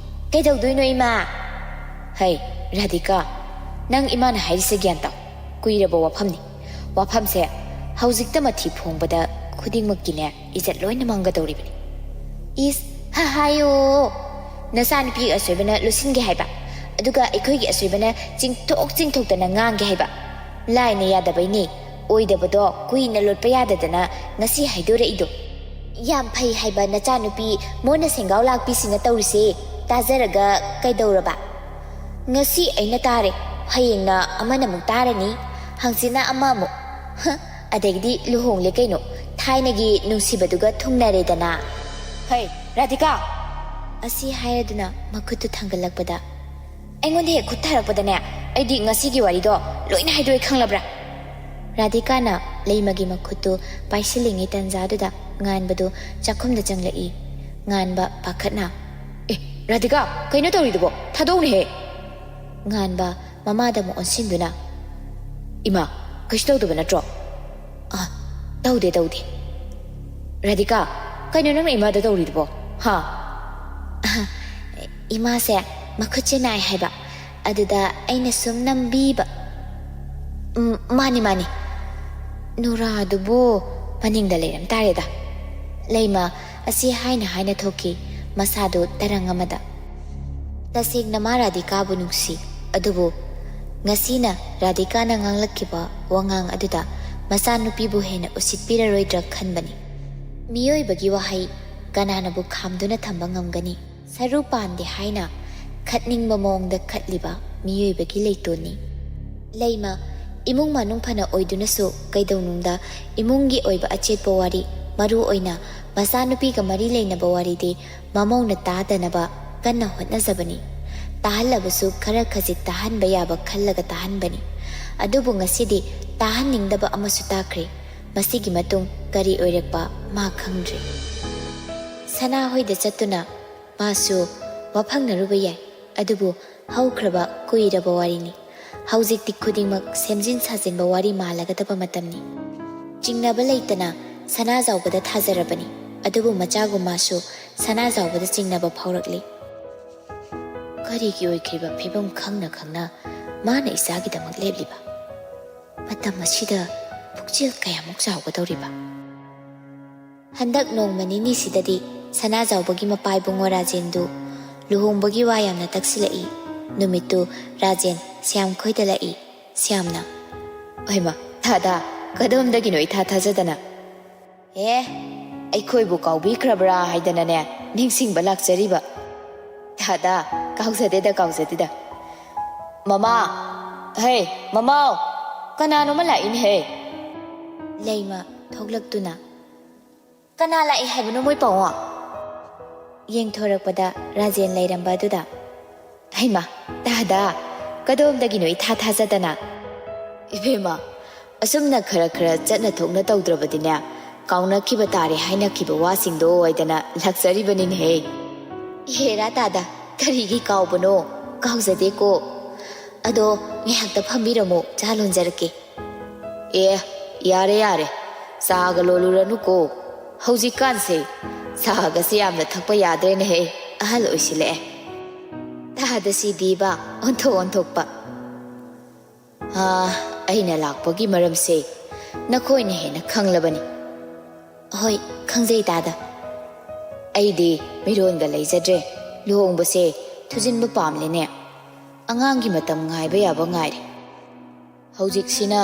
ꯀꯩꯗꯧꯗꯣꯏꯅꯣ ꯏꯃꯥ?" "ꯍꯩ, ꯔꯥꯙꯤꯀꯥ, ꯅꯪ ꯏꯃꯥꯅ ꯍꯥꯏꯔꯤꯁꯦ ꯒ꯭ꯌꯥꯟ ꯇꯥꯎ꯫ ꯀꯨꯏꯔꯕ ꯋꯥꯐꯝꯅꯤ꯫ ꯋꯥꯐꯝꯁꯦ ꯍꯧꯖꯤꯛꯇ ꯃꯊꯤ ꯐꯣꯡꯕꯗ ꯈꯨꯗꯤꯡꯃꯛꯀꯤꯅꯦ, ꯏꯖꯠ ꯂꯣꯏꯅ ꯃꯥꯡꯒꯗꯧꯔꯤꯕꯅꯤ꯫" "ꯏꯁ, ꯍꯥ, ꯍꯥꯏꯌꯣ꯫ ꯅꯆꯥꯅꯨꯄꯤꯒꯤ ꯑꯁꯣꯏꯕꯅ ꯂꯣꯠꯁꯤꯟꯒꯦ ꯍꯥꯏꯕ, ꯑꯗꯨꯒ ꯑꯩꯈꯣꯏꯒꯤ ꯑꯁꯣꯏꯕꯅ ꯆꯤꯡꯊꯣꯛ ꯆꯤꯡꯊꯣꯛꯇꯅ ꯉꯥꯡꯒꯦ ꯍꯥꯏꯕ꯫ ꯂꯥꯏꯅ ꯌꯥꯗꯕꯩꯅꯦ, ꯑꯣꯏꯗꯕꯗꯣ ꯀꯨꯏꯅ ꯂꯣꯠꯄ ꯌꯥꯗꯗꯅ ꯉꯁꯤ ꯍꯥꯏꯗꯣꯔꯛꯏꯗꯣ꯫ ꯌꯥꯝ ꯐꯩ ꯍꯥꯏꯕ ꯅꯆꯥꯅꯨꯄꯤ ꯃꯣꯟꯅ ꯁꯦꯡꯒꯥꯎ ꯂꯥꯛꯄꯤꯁꯤꯅ ꯇꯧꯔꯤꯁꯦ ꯇꯥꯖꯔꯒ ꯀꯩꯗꯧꯔꯕ? ꯉꯁꯤ ꯑꯩꯅ ꯇꯥꯔꯦ, ꯍꯌꯦꯡꯅ ꯑꯃꯅ ꯑꯃꯨꯛ ꯇꯥꯔꯅꯤ, ꯍꯪꯆꯤꯠꯅ ꯑꯃ ꯑꯃꯨꯛ꯫ ꯍ, ꯑꯗꯒꯤꯗꯤ ꯂꯨꯍꯣꯡꯂꯦ ꯀꯩꯅꯣ, ꯊꯥꯏꯅꯒꯤ ꯅꯨꯡꯁꯤꯕꯗꯨꯒ ꯊꯨꯡꯅꯔꯦꯗꯅ꯫" "ꯍꯩ, ꯔꯥꯙꯤꯀꯥ!" ꯑꯁꯤ ꯍꯥꯏꯔꯗꯨꯅ ꯃꯈꯨꯠꯇꯨ ꯊꯥꯡꯒꯠꯂꯛꯄꯗ, "ꯑꯩꯉꯣꯟꯗ ꯍꯦꯛ ꯈꯨꯠ ꯊꯥꯔꯛꯄꯗꯅꯦ, ꯑꯩꯗꯤ ꯉꯁꯤꯒꯤ ꯋꯥꯔꯤꯗꯣ ꯂꯣꯏꯅ ꯍꯥꯏꯗꯣꯛꯑꯦ, ꯈꯪꯂꯕ꯭ꯔꯥ?" ꯔꯥꯙꯤꯀꯥꯅ ꯂꯩꯃꯒꯤ ꯃꯈꯨꯠꯇꯨ ꯄꯥꯏꯁꯤꯜꯂꯤꯉꯩ ꯇꯟꯖꯥꯗꯨꯗ ꯉꯥꯟꯕꯗꯨ ꯆꯥꯛꯈꯨꯝꯗ ꯆꯪꯂꯛꯏ꯫ ꯉꯥꯟꯕ ꯄꯥꯈꯠꯅ, "ꯑꯦ, ꯔꯥꯙꯤꯀꯥ, ꯀꯩꯅꯣ ꯇꯧꯔꯤꯗꯨꯕꯣ? ꯊꯥꯗꯣꯛꯎꯅꯦꯍꯦ!" ꯉꯥꯟꯕ ꯃꯃꯥꯗ ꯑꯃꯨꯛ ꯑꯣꯟꯁꯤꯟꯗꯨꯅ, "ꯏꯃꯥ, ꯀꯩꯁꯨ ꯇꯧꯗꯕ ꯅꯠꯇ꯭ꯔꯣ?" "ꯑ, ꯇꯧꯗꯦ, ꯇꯧꯗꯦ꯫" "ꯔꯥꯙꯤꯀꯥ, ꯀꯩꯅꯣ ꯅꯪꯅ ꯏꯃꯥꯗ ꯇꯧꯔꯤꯗꯨꯕꯣ? ꯍꯥ?" "ꯑ, ꯏꯃꯥꯁꯦ ꯃꯈꯨꯠꯁꯦ ꯅꯥꯏ ꯍꯥꯏꯕ, ꯑꯗꯨꯗ ꯑꯩꯅ ꯁꯨꯝ ꯅꯝꯕꯤꯕ꯫" "ꯎꯝ, ꯃꯥꯅꯤ, ꯃꯥꯅꯤ꯫ ꯅꯨꯔꯥꯗꯨꯕꯨ ꯃꯅꯤꯡꯗ ꯂꯩꯔꯝ ꯇꯥꯔꯦꯗ꯫" ꯂꯩꯃ ꯑꯁꯤ ꯍꯥꯏꯅ ꯍꯥꯏꯅ ꯊꯣꯛꯈꯤ꯫ ꯃꯁꯥꯗꯨ ꯇꯔꯪ ꯑꯃꯗ꯫ ꯇꯁꯦꯡꯅ ꯃꯥ ꯔꯥꯙꯤꯀꯥꯕꯨ ꯅꯨꯡꯁꯤ, ꯑꯗꯨꯕꯨ ꯉꯁꯤꯅ ꯔꯥꯙꯤꯀꯥꯅ ꯉꯥꯡꯂꯛꯈꯤꯕ ꯋꯥꯉꯥꯡ ꯑꯗꯨꯗ ꯃꯆꯥꯅꯨꯄꯤꯕꯨ ꯍꯦꯟꯅ ꯎꯁꯤꯠꯄꯤꯔꯔꯣꯏꯗ꯭ꯔꯥ ꯈꯟꯕꯅꯤ꯫ ꯃꯤꯑꯣꯏꯕꯒꯤ ꯋꯥꯍꯩ ꯀꯅꯥꯅꯕꯨ ꯈꯥꯝꯗꯨꯅ ꯊꯝꯕ ꯉꯝꯒꯅꯤ? ꯁꯔꯨ ꯄꯥꯟꯗꯦ ꯍꯥꯏꯅ ꯈꯠꯅꯤꯡꯕ ꯃꯑꯣꯡꯗ ꯈꯠꯂꯤꯕ ꯃꯤꯑꯣꯏꯕꯒꯤ ꯂꯩꯇꯣꯟꯅꯤ꯫ ꯂꯩꯃ, ꯏꯃꯨꯡ ꯃꯅꯨꯡ ꯐꯅ ꯑꯣꯏꯗꯨꯅꯁꯨ ꯀꯩꯗꯧꯅꯨꯡꯗ ꯏꯃꯨꯡꯒꯤ ꯑꯣꯏꯕ ꯑꯆꯦꯠꯄ ꯋꯥꯔꯤ, ꯃꯔꯨ ꯑꯣꯏꯅ ꯃꯆꯥꯅꯨꯄꯤꯒ ꯃꯔꯤ ꯂꯩꯅꯕ ꯋꯥꯔꯤꯗꯤ ꯃꯃꯧꯅ ꯇꯥꯗꯅꯕ ꯀꯟꯅ ꯍꯣꯠꯅꯖꯕꯅꯤ꯫ ꯇꯥꯍꯜꯂꯕꯁꯨ ꯈꯔ ꯈꯖꯤꯛ ꯇꯥꯍꯟꯕ ꯌꯥꯕ ꯈꯜꯂꯒ ꯇꯥꯍꯟꯕꯅꯤ꯫ ꯑꯗꯨꯕꯨ ꯉꯁꯤꯗꯤ ꯇꯥꯍꯟꯅꯤꯡꯗꯕ ꯑꯃꯁꯨ ꯇꯥꯈ꯭ꯔꯦ꯫ ꯃꯁꯤꯒꯤ ꯃꯇꯨꯡ ꯀꯔꯤ ꯑꯣꯏꯔꯛꯄ ꯃꯥ ꯈꯪꯗ꯭ꯔꯦ꯫ ꯁꯅꯥ ꯍꯣꯏꯗ ꯆꯠꯇꯨꯅ ꯃꯥꯁꯨ ꯋꯥꯐꯪꯅꯔꯨꯕ ꯌꯥꯏ, ꯑꯗꯨꯕꯨ ꯍꯧꯈ꯭ꯔꯕ ꯀꯨꯏꯔꯕ ꯋꯥꯔꯤꯅꯤ꯫ ꯍꯧꯖꯤꯛꯇꯤ ꯈꯨꯗꯤꯡꯃꯛ ꯁꯦꯝꯖꯤꯟ ꯁꯥꯖꯤꯟꯕ ꯋꯥꯔꯤ ꯃꯥꯜꯂꯒꯗꯕ ꯃꯇꯝꯅꯤ꯫ ꯆꯤꯡꯅꯕ ꯂꯩꯇꯅ ꯁꯅꯥꯖꯥꯎꯕꯗ ꯊꯥꯖꯔꯕꯅꯤ, ꯑꯗꯨꯕꯨ ꯃꯆꯥꯒꯨꯝ ꯃꯥꯁꯨ ꯁꯅꯥꯖꯥꯎꯕꯗ ꯆꯤꯡꯅꯕ ꯐꯥꯎꯔꯛꯂꯤ꯫ ꯀꯔꯤꯒꯤ ꯑꯣꯏꯈ꯭ꯔꯤꯕ ꯐꯤꯕꯝ ꯈꯪꯅ ꯈꯪꯅ ꯃꯥꯅ ꯏꯆꯥꯒꯤꯗꯃꯛ ꯂꯦꯞꯂꯤꯕ? ꯃꯇꯝ ꯑꯁꯤꯗ ꯄꯨꯛꯆꯦꯜ ꯀꯌꯥꯃꯨꯛ ꯆꯥꯎꯒꯗꯧꯔꯤꯕ? ꯍꯟꯗꯛ ꯅꯣꯡꯃ ꯅꯤꯅꯤꯁꯤꯗꯗꯤ ꯁꯅꯥꯖꯥꯎꯕꯒꯤ ꯃꯄꯥ ꯏꯕꯨꯡꯉꯣ ꯔꯥꯖꯦꯟꯗꯨ ꯂꯨꯍꯣꯡꯕꯒꯤ ꯋꯥ ꯌꯥꯝꯅ ꯇꯛꯁꯤꯜꯂꯛꯏ꯫ ꯅꯨꯃꯤꯠꯇꯨ ꯔꯥꯖꯦꯟ ꯁ꯭ꯌꯥꯝ ꯈꯣꯏꯗ ꯂꯥꯛꯏ꯫ ꯁ꯭ꯌꯥꯝꯅ, "ꯍꯩꯃꯥ, ꯗꯥꯗꯥ, ꯀꯗꯣꯝꯗꯒꯤꯅꯣ ꯏꯊꯥ ꯊꯥꯖꯗꯅ?" "ꯑꯦ, ꯑꯩꯈꯣꯏꯕꯨ ꯀꯥꯎꯕꯤꯈ꯭ꯔꯕ꯭ꯔꯥ ꯍꯥꯏꯗꯅꯅꯦ ꯅꯤꯡꯁꯤꯡꯕ ꯂꯥꯛꯆꯔꯤꯕ꯫ ꯗꯥꯗꯥ, ꯀꯥꯎꯖꯗꯦꯗ, ꯀꯥꯎꯖꯗꯦꯗ꯫ ꯃꯃꯥ, ꯍꯦ, ꯃꯃꯥꯎ, ꯀꯅꯥꯅꯣꯃ ꯂꯥꯛꯏꯅꯦꯍꯦ!" ꯂꯩꯃ ꯊꯣꯛꯂꯛꯇꯨꯅ, "ꯀꯅꯥ ꯂꯥꯛꯏ ꯍꯥꯏꯕꯅꯣ ꯃꯣꯏ ꯄꯥꯎꯉꯣ?" ꯌꯦꯡꯊꯣꯔꯛꯄꯗ ꯔꯥꯖꯦꯟ ꯂꯩꯔꯝꯕ ꯑꯗꯨꯗ, "ꯍꯩꯃꯥ, ꯗꯥꯗꯥ, ꯀꯗꯣꯝꯗꯒꯤꯅꯣ ꯏꯊꯥ ꯊꯥꯖꯗꯅ?" "ꯏꯕꯦꯝꯃ, ꯑꯁꯨꯝꯅ ꯈꯔ ꯈꯔ ꯆꯠꯅ ꯊꯣꯛꯅ ꯇꯧꯗ꯭ꯔꯕꯗꯤꯅꯦ, ꯀꯥꯎꯅꯈꯤꯕ ꯇꯥꯔꯦ ꯍꯥꯏꯅꯈꯤꯕ ꯋꯥꯁꯤꯡꯗꯣ ꯑꯣꯏꯗꯅ ꯂꯥꯛꯆꯔꯤꯕꯅꯤꯅꯦꯍꯦ꯫" "ꯏꯍꯦꯔꯥ ꯗꯥꯗꯥ, ꯀꯔꯤꯒꯤ ꯀꯥꯎꯕꯅꯣ? ꯀꯥꯎꯖꯗꯦꯀꯣ꯫ ꯑꯗꯣ ꯉꯥꯏꯍꯥꯛꯇ ꯐꯝꯕꯤꯔꯝꯃꯣ, ꯆꯥ ꯂꯣꯟꯖꯔꯛꯀꯦ꯫" "ꯑꯦ, ꯌꯥꯔꯦ, ꯌꯥꯔꯦ꯫ ꯆꯥꯒ ꯂꯣꯜꯂꯨꯔꯅꯨꯀꯣ꯫ ꯍꯧꯖꯤꯛꯀꯥꯟꯁꯦ ꯆꯥꯒꯁꯦ ꯌꯥꯝꯅ ꯊꯛꯄ ꯌꯥꯗ꯭ꯔꯦꯅꯦꯍꯦ, ꯑꯍꯜ ꯑꯣꯏꯁꯤꯜꯂꯛꯑꯦ꯫" ꯗꯥꯗꯥꯁꯤꯗꯤꯕ ꯑꯣꯟꯊꯣꯛ ꯑꯣꯟꯊꯣꯛꯄ꯫ "ꯑꯥ, ꯑꯩꯅ ꯂꯥꯛꯄꯒꯤ ꯃꯔꯝꯁꯦ ꯅꯈꯣꯏꯅ ꯍꯦꯟꯅ ꯈꯪꯂꯕꯅꯤ꯫" "ꯍꯣꯏ, ꯈꯪꯖꯩ ꯗꯥꯗꯥ꯫" ꯑꯩꯗꯤ ꯃꯤꯔꯣꯟꯒ ꯂꯩꯖꯗ꯭ꯔꯦ꯫ ꯂꯨꯍꯣꯡꯕꯁꯦ ꯊꯨꯖꯤꯟꯕ ꯄꯥꯝꯂꯦꯅꯦ꯫ ꯑꯉꯥꯡꯒꯤ ꯃꯇꯝ ꯉꯥꯏꯕ ꯌꯥꯕ ꯉꯥꯏꯔꯦ꯫ ꯍꯧꯖꯤꯛꯁꯤꯅ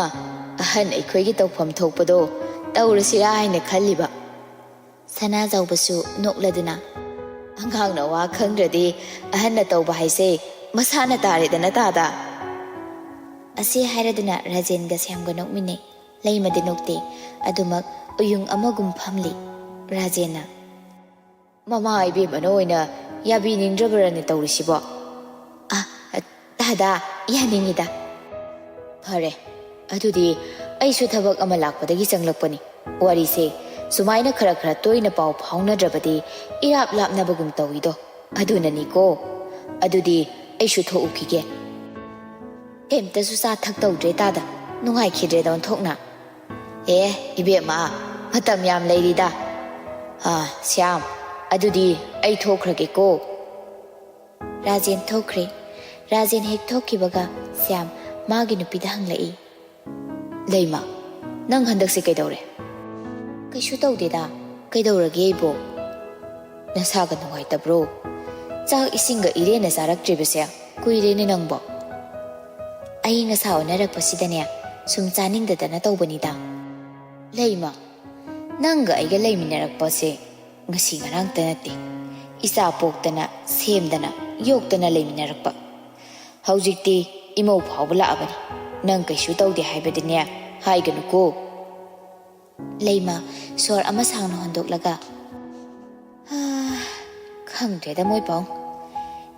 ꯑꯍꯟ ꯑꯩꯈꯣꯏꯒꯤ ꯇꯧꯐꯝ ꯊꯣꯛꯄꯗꯣ ꯇꯧꯔꯁꯤꯔꯥ ꯍꯥꯏꯅ ꯈꯜꯂꯤꯕ꯫ ꯁꯅꯥꯖꯥꯎꯕꯁꯨ ꯅꯣꯛꯂꯗꯨꯅ, "ꯑꯉꯥꯡꯅ ꯋꯥ ꯈꯪꯗ꯭ꯔꯗꯤ ꯑꯍꯟꯅ ꯇꯧꯕ ꯍꯥꯏꯁꯦ ꯃꯁꯥꯅ ꯇꯥꯔꯦꯗꯅ ꯇꯥꯗ?" ꯑꯁꯤ ꯍꯥꯏꯔꯗꯨꯅ ꯔꯥꯖꯦꯟꯒ ꯁ꯭ꯌꯥꯝꯒ ꯅꯣꯛꯃꯤꯟꯅꯩ꯫ ꯂꯩꯃꯗꯤ ꯅꯣꯛꯇꯦ꯫ ꯑꯗꯨꯃꯛ ꯎꯌꯨꯡ ꯑꯃꯒꯨꯝ ꯐꯝꯂꯤ꯫ ꯔꯥꯖꯦꯟꯅ, "ꯃꯃꯥ ꯏꯕꯦꯝꯃꯅ ꯑꯣꯏꯅ ꯌꯥꯕꯤꯅꯤꯡꯗ꯭ꯔꯕ꯭ꯔꯅꯦ ꯇꯧꯔꯤꯁꯤꯕꯣ?" "ꯑ, ꯇꯥꯗ, ꯌꯥꯅꯤꯡꯉꯤꯗ꯫" "ꯐꯔꯦ, ꯑꯗꯨꯗꯤ ꯑꯩꯁꯨ ꯊꯕꯛ ꯑꯃ ꯂꯥꯛꯄꯗꯒꯤ ꯆꯪꯂꯛꯄꯅꯤ꯫ ꯋꯥꯔꯤꯁꯦ ꯁꯨꯃꯥꯏꯅ ꯈꯔ ꯈꯔ ꯇꯣꯏꯅ ꯄꯥꯎ ꯐꯥꯎꯅꯗ꯭ꯔꯕꯗꯤ ꯏꯔꯥꯞ ꯂꯥꯞꯅꯕꯒꯨꯝ ꯇꯧꯏꯗꯣ꯫ ꯑꯗꯨꯅꯅꯤꯀꯣ꯫ ꯑꯗꯨꯗꯤ ꯑꯩꯁꯨ ꯊꯣꯛꯎꯈꯤꯒꯦ꯫" ꯀꯩꯝꯇꯁꯨ ꯆꯥ ꯊꯛ ꯇꯧꯗ꯭ꯔꯦ ꯇꯥꯗ꯫ ꯅꯨꯡꯉꯥꯏꯈꯤꯗ꯭ꯔꯦꯗ ꯑꯣꯟꯊꯣꯛꯅ꯫ "ꯑꯦ, ꯏꯕꯦꯝꯃ, ꯃꯇꯝ ꯌꯥꯝ ꯂꯩꯔꯤꯗ꯫ ꯑꯥ, ꯁ꯭ꯌꯥꯝ, ꯑꯗꯨꯗꯤ ꯑꯩ ꯊꯣꯛꯈ꯭ꯔꯒꯦꯀꯣ꯫" ꯔꯥꯖꯦꯟ ꯊꯣꯛꯈ꯭ꯔꯦ꯫ ꯔꯥꯖꯦꯟ ꯍꯦꯛ ꯊꯣꯛꯈꯤꯕꯒ ꯁ꯭ꯌꯥꯝ ꯃꯥꯒꯤ ꯅꯨꯄꯤꯗ ꯍꯪꯂꯛꯏ, "ꯂꯩꯃ, ꯅꯪ ꯍꯟꯗꯛꯁꯦ ꯀꯩꯗꯧꯔꯦ?" "ꯀꯩꯁꯨ ꯇꯧꯗꯦꯗ꯫ ꯀꯩꯗꯧꯔꯒꯦ ꯑꯩꯕꯣ?" "ꯅꯁꯥꯒ ꯅꯨꯡꯉꯥꯏꯇꯕ꯭ꯔꯣ? ꯆꯥꯛ ꯏꯁꯤꯡꯒ ꯏꯔꯦꯟꯅ ꯆꯥꯔꯛꯇ꯭ꯔꯤꯕꯁꯦ ꯀꯨꯏꯔꯦꯅꯦ ꯅꯪꯕꯣ꯫" "ꯑꯏꯪ ꯑꯁꯥ ꯑꯣꯟꯅꯔꯛꯄꯁꯤꯗꯅꯦ ꯁꯨꯝ ꯆꯥꯅꯤꯡꯗꯗꯅ ꯇꯧꯕꯅꯤꯗ꯫" "ꯂꯩꯃ, ꯅꯪꯒ ꯑꯩꯒ ꯂꯩꯃꯤꯟꯅꯔꯛꯄꯁꯦ ꯉꯁꯤ ꯉꯔꯥꯡꯇ ꯅꯠꯇꯦ꯫ ꯏꯆꯥ ꯄꯣꯛꯇꯅ, ꯁꯦꯝꯗꯅ, ꯌꯣꯛꯇꯅ ꯂꯩꯃꯤꯟꯅꯔꯛꯄ꯫ ꯍꯧꯖꯤꯛꯇꯤ ꯏꯃꯧ ꯐꯥꯎꯕ ꯂꯥꯛꯑꯕꯅꯤ꯫ ꯅꯪ ꯀꯩꯁꯨ ꯇꯧꯗꯦ ꯍꯥꯏꯕꯗꯤꯅꯦ ꯍꯥꯏꯒꯅꯨꯀꯣ꯫" ꯂꯩꯃ ꯁꯣꯔ ꯑꯃ ꯁꯥꯡꯅ ꯍꯣꯟꯗꯣꯛꯂꯒ, "ꯍꯥ, ꯈꯪꯗ꯭ꯔꯦꯗ ꯃꯣꯏ ꯄꯥꯎ꯫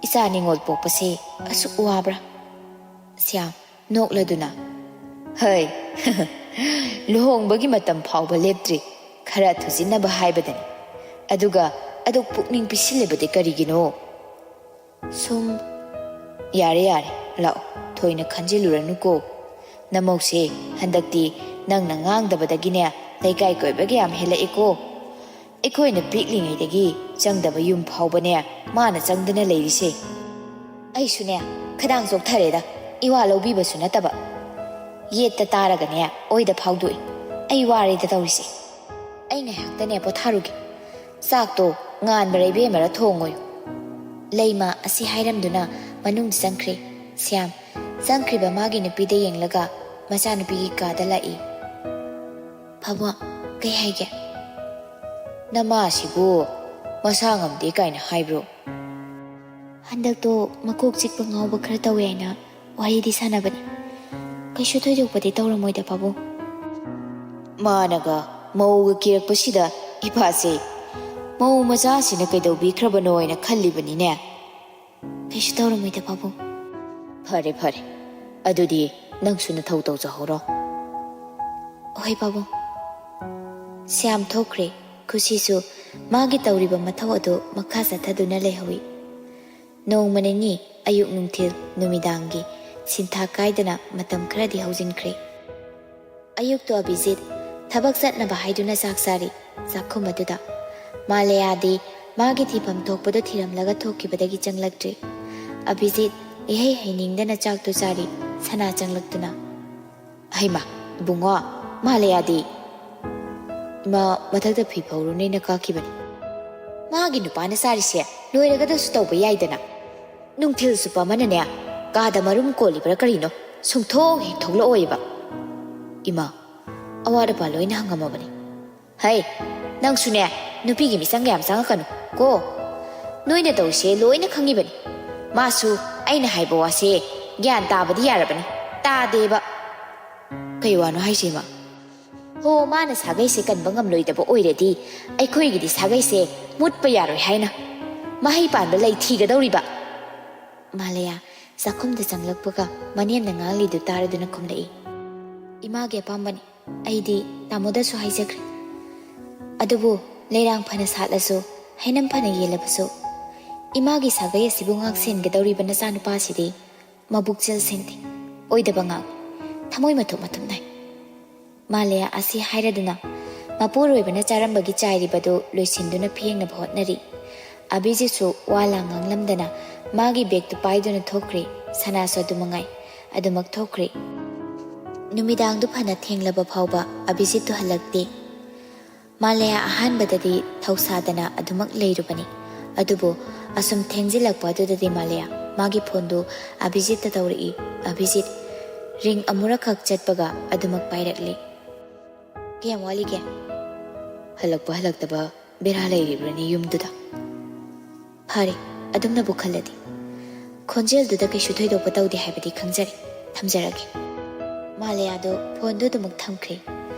ꯏꯆꯥ ꯅꯤꯉꯣꯜ ꯄꯣꯛꯄꯁꯦ ꯑꯁꯨꯛ ꯋꯥꯕ꯭ꯔꯥ?" ꯁ꯭ꯌꯥꯝ ꯅꯣꯛꯂꯗꯨꯅ, "ꯍꯩ, ꯂꯨꯍꯣꯡꯕꯒꯤ ꯃꯇꯝ ꯐꯥꯎꯕ ꯂꯦꯞꯇ꯭ꯔꯤ, ꯈꯔ ꯊꯨꯖꯤꯟꯅꯕ ꯍꯥꯏꯕꯗꯅꯤ꯫ ꯑꯗꯨꯒ ꯑꯗꯨꯛ ꯄꯨꯛꯅꯤꯡ ꯄꯤꯁꯤꯜꯂꯤꯕꯗꯤ ꯀꯔꯤꯒꯤꯅꯣ?" ꯁꯨꯝ꯫ "ꯌꯥꯔꯦ, ꯌꯥꯔꯦ, ꯂꯥꯛꯑꯣ, ꯊꯣꯏꯅ ꯈꯟꯖꯤꯜꯂꯨꯔꯅꯨꯀꯣ꯫ ꯅꯃꯧꯁꯦ ꯍꯟꯗꯛꯇꯤ ꯅꯪꯅ ꯉꯥꯡꯗꯕꯗꯒꯤꯅꯦ ꯂꯩꯀꯥꯏ ꯀꯣꯏꯕꯒ ꯌꯥꯝ ꯍꯦꯜꯂꯛꯑꯦꯀꯣ꯫ ꯑꯩꯈꯣꯏꯅ ꯄꯤꯛꯂꯤꯉꯩꯗꯒꯤ ꯆꯪꯗꯕ ꯌꯨꯝ ꯐꯥꯎꯕꯅꯦ ꯃꯥꯅ ꯆꯪꯗꯅ ꯂꯩꯔꯤꯁꯦ꯫" "ꯑꯩꯁꯨꯅꯦ ꯈꯗꯥꯡ ꯆꯣꯛꯊꯔꯦꯗ, ꯏꯋꯥ ꯂꯧꯕꯤꯕꯁꯨ ꯅꯠꯇꯕ꯫ ꯌꯦꯠꯇ ꯇꯥꯔꯒꯅꯦ ꯑꯣꯏꯗ ꯐꯥꯎꯗꯣꯛꯏ꯫ ꯑꯩ ꯋꯥꯔꯦꯗ ꯇꯧꯔꯤꯁꯦ꯫ ꯑꯩ ꯉꯥꯏꯍꯥꯛꯇꯅꯦ ꯄꯣꯊꯥꯔꯨꯒꯦ꯫ "ꯆꯥꯛꯇꯣ ꯉꯥꯟꯕꯔ ꯏꯕꯦꯝꯃꯔ ꯊꯣꯡꯉꯣꯏ꯫" ꯂꯩꯃ ꯑꯁꯤ ꯍꯥꯏꯔꯝꯗꯨꯅ ꯃꯅꯨꯡꯗ ꯆꯪꯈ꯭ꯔꯦ꯫ ꯁ꯭ꯌꯥꯝ ꯆꯪꯈ꯭ꯔꯤꯕ ꯃꯥꯒꯤ ꯅꯨꯄꯤꯗ ꯌꯦꯡꯂꯒ ꯃꯆꯥꯅꯨꯄꯤꯒꯤ ꯀꯥꯗ ꯂꯥꯛꯏ꯫ "ꯄꯥꯕꯨꯡ, ꯀꯩ ꯍꯥꯏꯒꯦ?" "ꯅꯃꯥꯁꯤꯕꯨ ꯃꯁꯥ ꯉꯝꯗꯦ ꯀꯥꯏꯅ ꯍꯥꯏꯕ꯭ꯔꯣ?" "ꯍꯟꯗꯛꯇꯣ ꯃꯀꯣꯛ ꯆꯤꯛꯄ ꯉꯥꯎꯕ ꯈꯔ ꯇꯧꯋꯦ ꯍꯥꯏꯅ ꯋꯥꯔꯤꯗꯤ ꯁꯥꯟꯅꯕꯅꯤ꯫ ꯀꯩꯁꯨ ꯊꯣꯏꯗꯣꯛꯄꯗꯤ ꯇꯧꯔꯝꯃꯣꯏꯗ, ꯄꯥꯕꯨꯡ꯫" "ꯃꯥꯅꯒ ꯃꯧꯒ ꯀꯤꯔꯛꯄꯁꯤꯗ ꯏꯄꯥꯁꯦ ꯃꯧ ꯃꯆꯥꯁꯤꯅ ꯀꯩꯗꯧꯕꯤꯈ꯭ꯔꯕꯅꯣ ꯍꯥꯏꯅ ꯈꯜꯂꯤꯕꯅꯤꯅꯦ꯫" "ꯀꯩꯁꯨ ꯇꯧꯔꯝꯃꯣꯏꯗ, ꯄꯥꯕꯨꯡ꯫" "ꯐꯔꯦ, ꯐꯔꯦ꯫ ꯑꯗꯨꯗꯤ ꯅꯪꯁꯨ ꯅꯊꯧ ꯇꯧꯖꯍꯧꯔꯣ꯫" "ꯍꯣꯏ, ꯄꯥꯕꯨꯡ꯫" ꯁ꯭ꯌꯥꯝ ꯊꯣꯛꯈ꯭ꯔꯦ꯫ ꯈꯨꯁꯤꯁꯨ ꯃꯥꯒꯤ ꯇꯧꯔꯤꯕ ꯃꯊꯧ ꯑꯗꯨ ꯃꯈꯥ ꯆꯠꯊꯗꯨꯅ ꯂꯩꯍꯧꯏ꯫ ꯅꯣꯡꯃ ꯅꯤꯅꯤ ꯑꯌꯨꯛ ꯅꯨꯡꯊꯤꯜ ꯅꯨꯃꯤꯗꯥꯡꯒꯤ ꯁꯤꯟꯊꯥ ꯀꯥꯏꯗꯅ ꯃꯇꯝ ꯈꯔꯗꯤ ꯍꯧꯖꯤꯟꯈ꯭ꯔꯦ꯫ ꯑꯌꯨꯛꯇꯨ ꯑꯕꯤꯖꯤꯠ ꯊꯕꯛ ꯆꯠꯅꯕ ꯍꯥꯏꯗꯨꯅ ꯆꯥꯛ ꯆꯥꯔꯤ ꯆꯥꯛꯈꯨꯝ ꯑꯗꯨꯗ꯫ ꯃꯥꯂꯦꯌꯥꯗꯤ ꯃꯥꯒꯤ ꯊꯤꯐꯝ ꯊꯣꯛꯄꯗꯨ ꯊꯤꯔꯝꯂꯒ ꯊꯣꯛꯈꯤꯕꯗꯒꯤ ꯆꯪꯂꯛꯇ꯭ꯔꯤ꯫ ꯑꯕꯤꯖꯤꯠ ꯏꯍꯩ ꯍꯩꯅꯤꯡꯗꯅ ꯆꯥꯛꯇꯨ ꯆꯥꯔꯤ꯫ ꯁꯅꯥ ꯆꯪꯂꯛꯇꯨꯅ, "ꯍꯩꯃꯥ, ꯏꯕꯨꯡꯉꯣ, ꯃꯥꯂꯦꯌꯥꯗꯤ?" "ꯏꯃꯥ, ꯃꯊꯛꯇ ꯐꯤ ꯐꯧꯔꯨꯅꯦꯅ ꯀꯥꯈꯤꯕꯅꯤ꯫" "ꯃꯥꯒꯤ ꯅꯨꯄꯥꯅ ꯆꯥꯔꯤꯁꯦ ꯂꯣꯏꯔꯒꯗꯁꯨ ꯇꯧꯕ ꯌꯥꯏꯗꯅ꯫ ꯅꯨꯡꯊꯤꯜ ꯆꯨꯞꯄ ꯑꯃꯅꯅꯦ ꯀꯥꯗ ꯃꯔꯨꯝ ꯀꯣꯜꯂꯤꯕ꯭ꯔꯥ ꯀꯔꯤꯅꯣ ꯁꯨꯡꯊꯣꯛ ꯍꯦꯛ ꯊꯣꯛꯂꯛꯑꯣꯏꯕ꯫" "ꯏꯃꯥ, ꯑꯋꯥꯠ ꯑꯄꯥ ꯂꯣꯏꯅ ꯍꯪꯉꯝꯃꯕꯅꯤ꯫" "ꯍꯩ, ꯅꯪꯁꯨꯅꯦ, ꯅꯨꯄꯤꯒꯤ ꯃꯤꯆꯪ ꯌꯥꯝ ꯆꯪꯉꯛꯀꯅꯨ ꯀꯣ꯫ ꯅꯣꯏꯅ ꯇꯧꯔꯤꯁꯦ ꯂꯣꯏꯅ ꯈꯪꯉꯤꯕꯅꯤ꯫ ꯃꯥꯁꯨ ꯑꯩꯅ ꯍꯥꯏꯕ ꯋꯥꯁꯦ ꯒ꯭ꯌꯥꯟ ꯇꯥꯕꯗꯤ ꯌꯥꯔꯕꯅꯤ, ꯇꯥꯗꯦꯕ꯫" "ꯀꯩ ꯋꯥꯅꯣ ꯍꯥꯏꯁꯦ, ꯏꯃꯥ?" "ꯍꯣ, ꯃꯥꯅ ꯁꯥꯒꯩꯁꯦ ꯀꯟꯕ ꯉꯝꯂꯣꯏꯗꯕ ꯑꯣꯏꯔꯗꯤ ꯑꯩꯈꯣꯏꯒꯤꯗꯤ ꯁꯥꯒꯩꯁꯦ ꯃꯨꯠꯄ ꯌꯥꯔꯣꯏ ꯍꯥꯏꯅ꯫ ꯃꯍꯩ ꯄꯥꯟꯕ ꯂꯩ ꯊꯤꯒꯗꯧꯔꯤꯕ꯫" ꯃꯥꯂꯦꯌꯥ ꯆꯥꯛꯈꯨꯝꯗ ꯆꯪꯂꯛꯄꯒ ꯃꯅꯦꯝꯅ ꯉꯥꯡꯂꯤꯗꯨ ꯇꯥꯔꯗꯨꯅ ꯈꯨꯝꯂꯛꯏ꯫ "ꯏꯃꯥꯒꯤ ꯑꯄꯥꯝꯕꯅꯤ꯫ ꯑꯩꯗꯤ ꯇꯥꯃꯣꯗꯁꯨ ꯍꯥꯏꯖꯈ꯭ꯔꯦ꯫ ꯑꯗꯨꯕꯨ ꯂꯩꯔꯥꯡ ꯐꯅ ꯁꯥꯠꯂꯁꯨ, ꯍꯩꯅꯝ ꯐꯅ ꯌꯦꯜꯂꯕꯁꯨ, ꯏꯃꯥꯒꯤ ꯁꯥꯒꯩ ꯑꯁꯤꯕꯨ ꯉꯥꯛ ꯁꯦꯟꯒꯗꯧꯔꯤꯕ ꯅꯆꯥꯅꯨꯄꯥꯁꯤꯗꯤ ꯃꯕꯨꯛꯆꯦꯜ ꯁꯦꯡꯗꯦ, ꯑꯣꯏꯗꯕ ꯉꯥꯡꯏ, ꯊꯃꯣꯏ ꯃꯊꯨꯞ ꯃꯊꯨꯞ ꯅꯥꯏ꯫" ꯃꯥꯂꯦꯌꯥ ꯑꯁꯤ ꯍꯥꯏꯔꯗꯨꯅ ꯃꯄꯨꯔꯣꯏꯕꯅ ꯆꯥꯔꯝꯕꯒꯤ ꯆꯥꯏꯔꯤꯕꯗꯨ ꯂꯣꯏꯁꯤꯟꯗꯨꯅ ꯐꯦꯡꯅꯕ ꯍꯣꯠꯅꯔꯤ꯫ ꯑꯕꯤꯖꯤꯠꯁꯨ ꯋꯥ ꯂꯥꯡ ꯉꯥꯡꯂꯝꯗꯅ ꯃꯥꯒꯤ ꯕꯦꯒꯇꯨ ꯄꯥꯏꯗꯨꯅ ꯊꯣꯛꯈ꯭ꯔꯦ꯫ ꯁꯅꯥꯁꯨ ꯑꯗꯨ ꯃꯉꯥꯏ, ꯑꯗꯨꯃꯛ ꯊꯣꯛꯈ꯭ꯔꯦ꯫ ꯅꯨꯃꯤꯗꯥꯡꯗꯨ ꯐꯅ ꯊꯦꯡꯂꯕ ꯐꯥꯎꯕ ꯑꯕꯤꯖꯤꯠꯇꯨ ꯍꯜꯂꯛꯇꯦ꯫ ꯃꯥꯂꯦꯌꯥ ꯑꯍꯥꯟꯕꯗꯗꯤ ꯊꯧꯁꯥꯗꯅ ꯑꯗꯨꯃꯛ ꯂꯩꯔꯨꯕꯅꯤ꯫ ꯑꯗꯨꯕꯨ ꯑꯁꯨꯝ ꯊꯦꯡꯖꯤꯜꯂꯛꯄ ꯑꯗꯨꯗꯗꯤ ꯃꯥꯂꯦꯌꯥ ꯃꯥꯒꯤ ꯐꯣꯟꯗꯨ ꯑꯚꯤꯖꯤꯠꯇ ꯇꯧꯔꯛꯏ꯫ "ꯑꯚꯤꯖꯤꯠ, ꯔꯤꯡ ꯑꯃꯨꯔꯛꯈꯛ ꯆꯠꯄꯒ ꯑꯗꯨꯃꯛ ꯄꯥꯏꯔꯛꯂꯦ꯫ ꯀꯌꯥꯝ ꯋꯥꯠꯂꯤꯒꯦ? ꯍꯜꯂꯛꯄ ꯍꯜꯂꯛꯇꯕ ꯕꯦꯔꯥ ꯂꯩꯔꯤꯕ꯭ꯔꯅꯦ ꯌꯨꯝꯗꯨꯗ? ꯐꯔꯦ, ꯑꯗꯨꯝꯅꯕꯨ ꯈꯜꯂꯗꯤ꯫ ꯈꯣꯟꯖꯦꯜꯗꯨꯗ ꯀꯩꯁꯨ ꯊꯣꯏꯗꯣꯛꯄ ꯇꯧꯗꯦ ꯍꯥꯏꯕꯗꯤ ꯈꯪꯖꯔꯦ꯫ ꯊꯝꯖꯔꯒꯦ꯫" ꯃꯥꯂꯦꯌꯥꯗꯣ ꯐꯣꯟꯗꯨ ꯑꯗꯨꯃꯛ ꯊꯝꯈ꯭ꯔꯦ꯫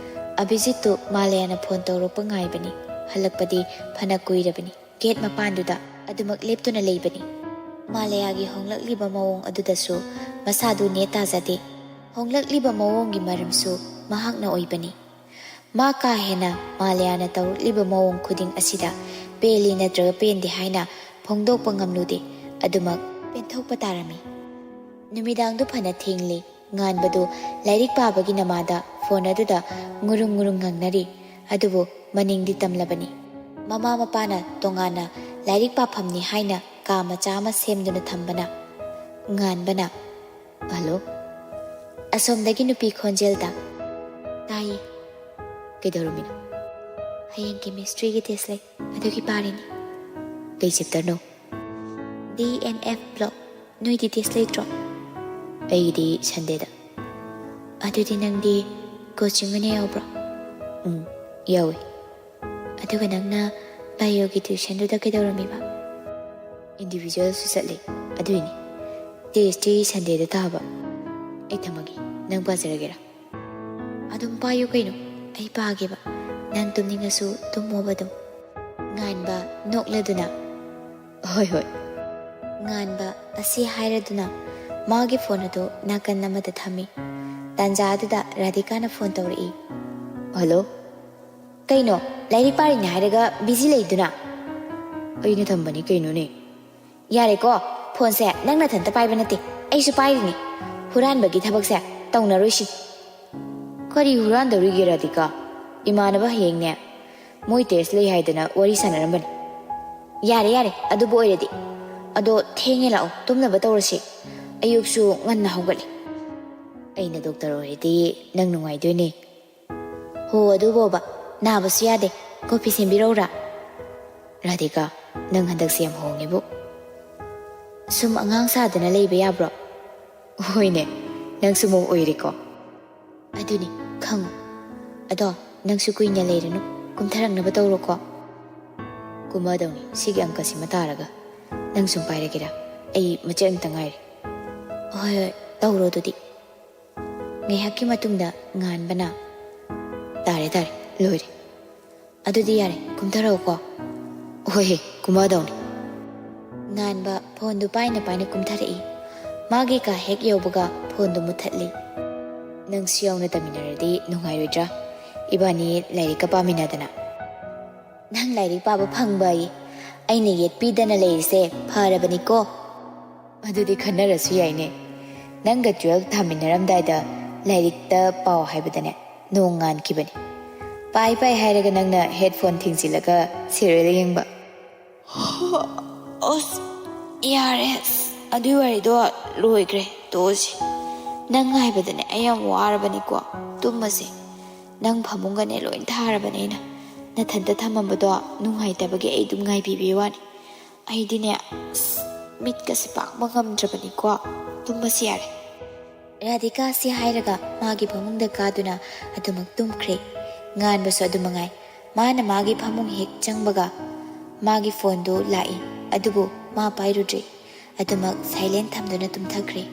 ꯑꯚꯤꯖꯤꯠꯇꯨ ꯃꯥꯂꯦꯌꯥꯅ ꯐꯣꯟ ꯇꯧꯔꯛꯄ ꯉꯥꯏꯕꯅꯤ꯫ ꯍꯜꯂꯛꯄꯗꯤ ꯐꯅ ꯀꯨꯏꯔꯕꯅꯤ꯫ ꯒꯦꯠ ꯃꯄꯥꯟꯗꯨꯗ ꯑꯗꯨꯃꯛ ꯂꯦꯞꯇꯨꯅ ꯂꯩꯕꯅꯤ꯫ ꯃꯥꯂꯦꯌꯥꯒꯤ ꯍꯣꯡꯂꯛꯂꯤꯕ ꯃꯑꯣꯡ ꯑꯗꯨꯗꯁꯨ ꯃꯁꯥꯗꯨ ꯅꯦ ꯇꯥꯖꯗꯦ꯫ ꯍꯣꯡꯂꯛꯂꯤꯕ ꯃꯑꯣꯡꯒꯤ ꯃꯔꯝꯁꯨ ꯃꯍꯥꯛꯅ ꯑꯣꯏꯕꯅꯤ꯫ ꯃꯥ ꯀꯥ ꯍꯦꯟꯅ ꯃꯥꯂꯦꯌꯥꯅ ꯇꯧꯔꯛꯂꯤꯕ ꯃꯑꯣꯡ ꯈꯨꯗꯤꯡ ꯑꯁꯤꯗ ꯄꯦꯜꯂꯤ ꯅꯠꯇ꯭ꯔꯒ ꯄꯦꯟꯗꯦ ꯍꯥꯏꯅ ꯐꯣꯡꯗꯣꯛꯄ ꯉꯝꯂꯨꯗꯦ꯫ ꯑꯗꯨꯃꯛ ꯄꯦꯟꯊꯣꯛꯄ ꯇꯥꯔꯝꯃꯤ꯫ ꯅꯨꯃꯤꯗꯥꯡꯗꯨ ꯐꯅ ꯊꯦꯡꯂꯤ꯫ ꯉꯥꯟꯕꯗꯨ ꯂꯥꯏꯔꯤꯛ ꯄꯥꯕꯒꯤ ꯅꯃꯥꯗ ꯐꯣꯟ ꯑꯗꯨꯗ ꯉꯨꯔꯨꯡ ꯉꯨꯔꯨꯡ ꯉꯪꯅꯔꯤ꯫ ꯑꯗꯨꯕꯨ ꯃꯅꯤꯡꯗꯤ ꯇꯝꯂꯕꯅꯤ꯫ ꯃꯃꯥ ꯃꯄꯥꯅ ꯇꯣꯉꯥꯟꯅ ꯂꯥꯏꯔꯤꯛ ꯄꯥꯐꯝꯅꯤ ꯍꯥꯏꯅ ꯀꯥ ꯃꯆꯥ ꯑꯃ ꯁꯦꯝꯗꯨꯅ ꯊꯝꯕꯅ꯫ ꯉꯥꯟꯕꯅ, "ꯍꯜꯂꯣ?" ꯑꯁꯣꯝꯗꯒꯤ ꯅꯨꯄꯤ ꯈꯣꯟꯖꯦꯜꯗ, "ꯇꯥꯏꯌꯦ꯫ ꯀꯩꯗꯧꯔꯝꯃꯤꯅꯣ?" "ꯍꯌꯦꯡ ꯀꯦꯃꯤꯁꯇ꯭ꯔꯤꯒꯤ ꯇꯦꯁ ꯂꯩ, ꯑꯗꯨꯒꯤ ꯄꯥꯔꯤꯅꯤ꯫" "ꯀꯩ ꯆꯦꯞꯇꯔꯅꯣ?" "D N F block. ꯅꯣꯏꯗꯤ ꯇꯦꯁ ꯂꯩꯇ꯭ꯔꯣ?" "ꯑꯩꯒꯤꯗꯤ ꯁꯟꯗꯦꯗ꯫" "ꯑꯗꯨꯗꯤ ꯅꯪꯗꯤ ꯀꯣꯆꯤꯡ ꯑꯣꯏꯅ ꯌꯥꯎꯕ꯭ꯔꯣ?" "ꯎꯝ, ꯌꯥꯎꯋꯦ꯫" "ꯑꯗꯨꯒ ꯅꯪꯅ ꯕꯥꯏꯑꯣꯒꯤ ꯇ꯭ꯌꯨꯁꯟꯗꯨꯗ ꯀꯩꯗꯧꯔꯝꯃꯤꯕ?" "ꯏꯟꯗꯤꯚꯤꯖꯨꯋꯦꯜꯁꯨ ꯆꯠꯂꯦ, ꯑꯗꯨꯏꯅꯤ꯫ ꯇꯦꯁꯇꯤ ꯁꯟꯗꯦꯗ ꯇꯥꯕ꯫ ꯑꯩ ꯊꯝꯃꯒꯦ, ꯅꯪ ꯄꯥꯖꯔꯒꯦꯔꯥ?" "ꯑꯗꯨꯝ ꯄꯥꯏꯌꯨ ꯀꯩꯅꯣ, ꯑꯩ ꯄꯥꯒꯦꯕ꯫ ꯅꯪ ꯇꯨꯝꯅꯤꯡꯉꯁꯨ ꯇꯨꯝꯃꯣꯕ ꯑꯗꯨꯝ꯫" ꯉꯥꯟꯕ ꯅꯣꯛꯂꯗꯨꯅ, "ꯍꯣꯏ, ꯍꯣꯏ꯫" ꯉꯥꯟꯕ ꯑꯁꯤ ꯍꯥꯏꯔꯗꯨꯅ ꯃꯥꯒꯤ ꯐꯣꯟ ꯑꯗꯨ ꯅꯥꯀꯟ ꯑꯃꯗ ꯊꯝꯃꯤ꯫ ꯇꯥꯟꯖꯥ ꯑꯗꯨꯗ ꯔꯥꯙꯤꯀꯥꯅ ꯐꯣꯟ ꯇꯧꯔꯛꯏ꯫ "ꯍꯜꯂꯣ?" "ꯀꯩꯅꯣ, ꯂꯥꯏꯔꯤꯛ ꯄꯥꯔꯤꯅꯦ ꯍꯥꯏꯔꯒ ꯕꯤꯖꯤ ꯂꯩꯗꯨꯅ?" "ꯑꯩꯅ ꯊꯝꯕꯅꯤ ꯀꯩꯅꯣꯅꯦ꯫" "ꯌꯥꯔꯦꯀꯣ, ꯐꯣꯟꯁꯦ ꯅꯪ ꯅꯊꯟꯇ ꯄꯥꯏꯕ ꯅꯠꯇꯦ, ꯑꯩꯁꯨ ꯄꯥꯏꯔꯤꯅꯤ꯫ ꯍꯨꯔꯥꯟꯕꯒꯤ ꯊꯕꯛꯁꯦ ꯇꯧꯅꯔꯣꯏꯁꯤ꯫" "ꯀꯔꯤ ꯍꯨꯔꯥꯟꯗꯧꯔꯤꯒꯦ ꯔꯥꯙꯤꯀꯥ? ꯏꯃꯥꯟꯅꯕ ꯍꯌꯦꯡꯅꯦ ꯃꯣꯏ ꯇꯦꯁ ꯂꯩ ꯍꯥꯏꯗꯅ ꯋꯥꯔꯤ ꯁꯥꯟꯅꯔꯝꯕꯅꯤ꯫" "ꯌꯥꯔꯦ, ꯌꯥꯔꯦ, ꯑꯗꯨꯕꯨ ꯑꯣꯏꯔꯗꯤ꯫ ꯑꯗꯣ ꯊꯦꯡꯉꯦ, ꯂꯥꯛꯑꯣ, ꯇꯨꯝꯅꯕ ꯇꯧꯔꯁꯤ꯫ ꯑꯌꯨꯛꯁꯨ ꯉꯟꯅ ꯍꯧꯒꯠꯂꯤ꯫" "ꯑꯩꯅ ꯗꯣꯛꯇꯔ ꯑꯣꯏꯔꯗꯤ ꯅꯪ ꯅꯨꯡꯉꯥꯏꯗꯣꯏꯅꯦ꯫" "ꯍꯣ, ꯑꯗꯨꯕꯣꯕ, ꯅꯥꯕꯁꯨ ꯌꯥꯗꯦ꯫ ꯀꯣꯐꯤ ꯁꯦꯝꯕꯤꯔꯛꯎꯔꯥ? ꯔꯥꯙꯤꯀꯥ, ꯅꯪ ꯍꯟꯗꯛꯁꯦ ꯌꯥꯝ ꯍꯣꯡꯉꯦꯕꯨ꯫ ꯁꯨꯝ ꯑꯉꯥꯡ ꯁꯥꯗꯅ ꯂꯩꯕ ꯌꯥꯕ꯭ꯔꯣ? ꯍꯣꯏꯅꯦ, ꯅꯪꯁꯨ ꯃꯧ ꯑꯣꯏꯔꯦꯀꯣ꯫ ꯑꯗꯨꯅꯤ, ꯈꯪꯉꯨ꯫ ꯑꯗꯣ ꯅꯪꯁꯨ ꯀꯨꯏꯅ ꯂꯩꯔꯅꯨ, ꯀꯨꯝꯊꯔꯛꯅꯕ ꯇꯧꯔꯣꯀꯣ꯫ ꯀꯨꯝꯃꯗꯧꯅꯤ, ꯁꯤꯒꯤ ꯑꯪꯀꯁꯤꯃ ꯇꯥꯔꯒ꯫ ꯅꯪ ꯁꯨꯝ ꯄꯥꯏꯔꯒꯦꯔꯥ? ꯑꯩ ꯃꯆꯦꯠ ꯑꯃꯇ ꯉꯥꯏꯔꯦ꯫ ꯍꯣꯏ, ꯍꯣꯏ, ꯇꯧꯔꯣ ꯑꯗꯨꯗꯤ꯫ ꯉꯥꯏꯍꯥꯛꯀꯤ ꯃꯇꯨꯡꯗ ꯉꯥꯟꯕꯅ, "ꯇꯥꯔꯦ, ꯇꯥꯔꯦ, ꯂꯣꯏꯔꯦ꯫ ꯑꯗꯨꯗꯤ ꯌꯥꯔꯦ, ꯀꯨꯝꯊꯔꯛꯎꯀꯣ꯫" "ꯍꯣꯏ ꯍꯦ, ꯀꯨꯝꯃꯗꯧꯅꯤ꯫" ꯉꯥꯟꯕ ꯐꯣꯟꯗꯨ ꯄꯥꯏꯅ ꯄꯥꯏꯅ ꯀꯨꯝꯊꯔꯛꯏ꯫ ꯃꯥꯒꯤ ꯀꯥ ꯍꯦꯛ ꯌꯧꯕꯒ ꯐꯣꯟꯗꯨ ꯃꯨꯠꯊꯠꯂꯤ꯫ "ꯅꯪꯁꯨ ꯌꯥꯎꯅ ꯇꯝꯃꯤꯟꯅꯔꯗꯤ ꯅꯨꯡꯉꯥꯏꯔꯣꯏꯗ꯭ꯔꯥ? ꯏꯕꯥꯅꯤ ꯂꯥꯏꯔꯤꯛꯀ ꯄꯥꯃꯤꯟꯅꯗꯅ꯫" "ꯅꯪ ꯂꯥꯏꯔꯤꯛ ꯄꯥꯕ ꯐꯪꯕ ꯑꯩ, ꯑꯩꯅ ꯌꯦꯠꯄꯤꯗꯅ ꯂꯩꯔꯤꯁꯦ ꯐꯔꯕꯅꯤꯀꯣ꯫" "ꯑꯗꯨꯗꯤ ꯈꯟꯅꯔꯁꯨ ꯌꯥꯏꯅꯦ꯫ ꯅꯪꯒ twelve ꯊꯥꯃꯤꯟꯅꯔꯝꯗꯥꯏꯗ ꯂꯥꯏꯔꯤꯛꯇ ꯄꯥꯎ ꯍꯥꯏꯕꯗꯅꯦ, ꯅꯣꯡ ꯉꯥꯟꯈꯤꯕꯅꯦ꯫ ꯄꯥꯏ ꯄꯥꯏ ꯍꯥꯏꯔꯒ ꯅꯪꯅ headphone ꯊꯤꯡꯖꯤꯜꯂꯒ serial ꯌꯦꯡꯕ꯫" "ꯑꯁ, ꯌꯥꯔꯦ꯫ ꯑꯁ, ꯑꯗꯨꯏ ꯋꯥꯔꯤꯗꯣ ꯂꯣꯏꯈ꯭ꯔꯦ꯫ ꯇꯣꯛꯑꯁꯤ꯫ ꯅꯪ ꯉꯥꯏꯕꯗꯅꯦ ꯑꯩ ꯌꯥꯝ ꯋꯥꯔꯕꯅꯤꯀꯣ꯫ ꯇꯨꯝꯃꯁꯦ꯫ ꯅꯪ ꯐꯃꯨꯡꯒꯅꯦ ꯂꯣꯏ ꯊꯥꯔꯕꯅꯦ ꯑꯩꯅ꯫ ꯅꯊꯟꯇ ꯊꯝꯃꯝꯕꯗꯣ ꯅꯨꯡꯉꯥꯏꯇꯕꯒꯤ ꯑꯩ ꯑꯗꯨꯝ ꯉꯥꯏꯕꯤꯕꯩ ꯋꯥꯅꯤ꯫ ꯑꯩꯗꯤꯅꯦ, ꯑꯁ, ꯃꯤꯠꯀꯁꯦ ꯄꯥꯡꯕ ꯉꯝꯗ꯭ꯔꯕꯅꯤꯀꯣ꯫ ꯇꯨꯝꯃꯁꯤ ꯌꯥꯔꯦ꯫" ꯔꯥꯙꯤꯀꯥꯁꯤ ꯍꯥꯏꯔꯒ ꯃꯥꯒꯤ ꯐꯃꯨꯡꯗ ꯀꯥꯗꯨꯅ ꯑꯗꯨꯃꯛ ꯇꯨꯝꯈ꯭ꯔꯦ꯫ ꯉꯥꯟꯕꯁꯨ ꯑꯗꯨ ꯃꯉꯥꯏ꯫ ꯃꯥꯅ ꯃꯥꯒꯤ ꯐꯃꯨꯡ ꯍꯦꯛ ꯆꯪꯕꯒ ꯃꯥꯒꯤ ꯐꯣꯟꯗꯨ ꯂꯥꯛꯏ, ꯑꯗꯨꯕꯨ ꯃꯥ ꯄꯥꯏꯔꯨꯗ꯭ꯔꯦ꯫ ꯑꯗꯨꯃꯛ silent ꯊꯝꯗꯨꯅ ꯇꯨꯝꯊꯈ꯭ꯔꯦ꯫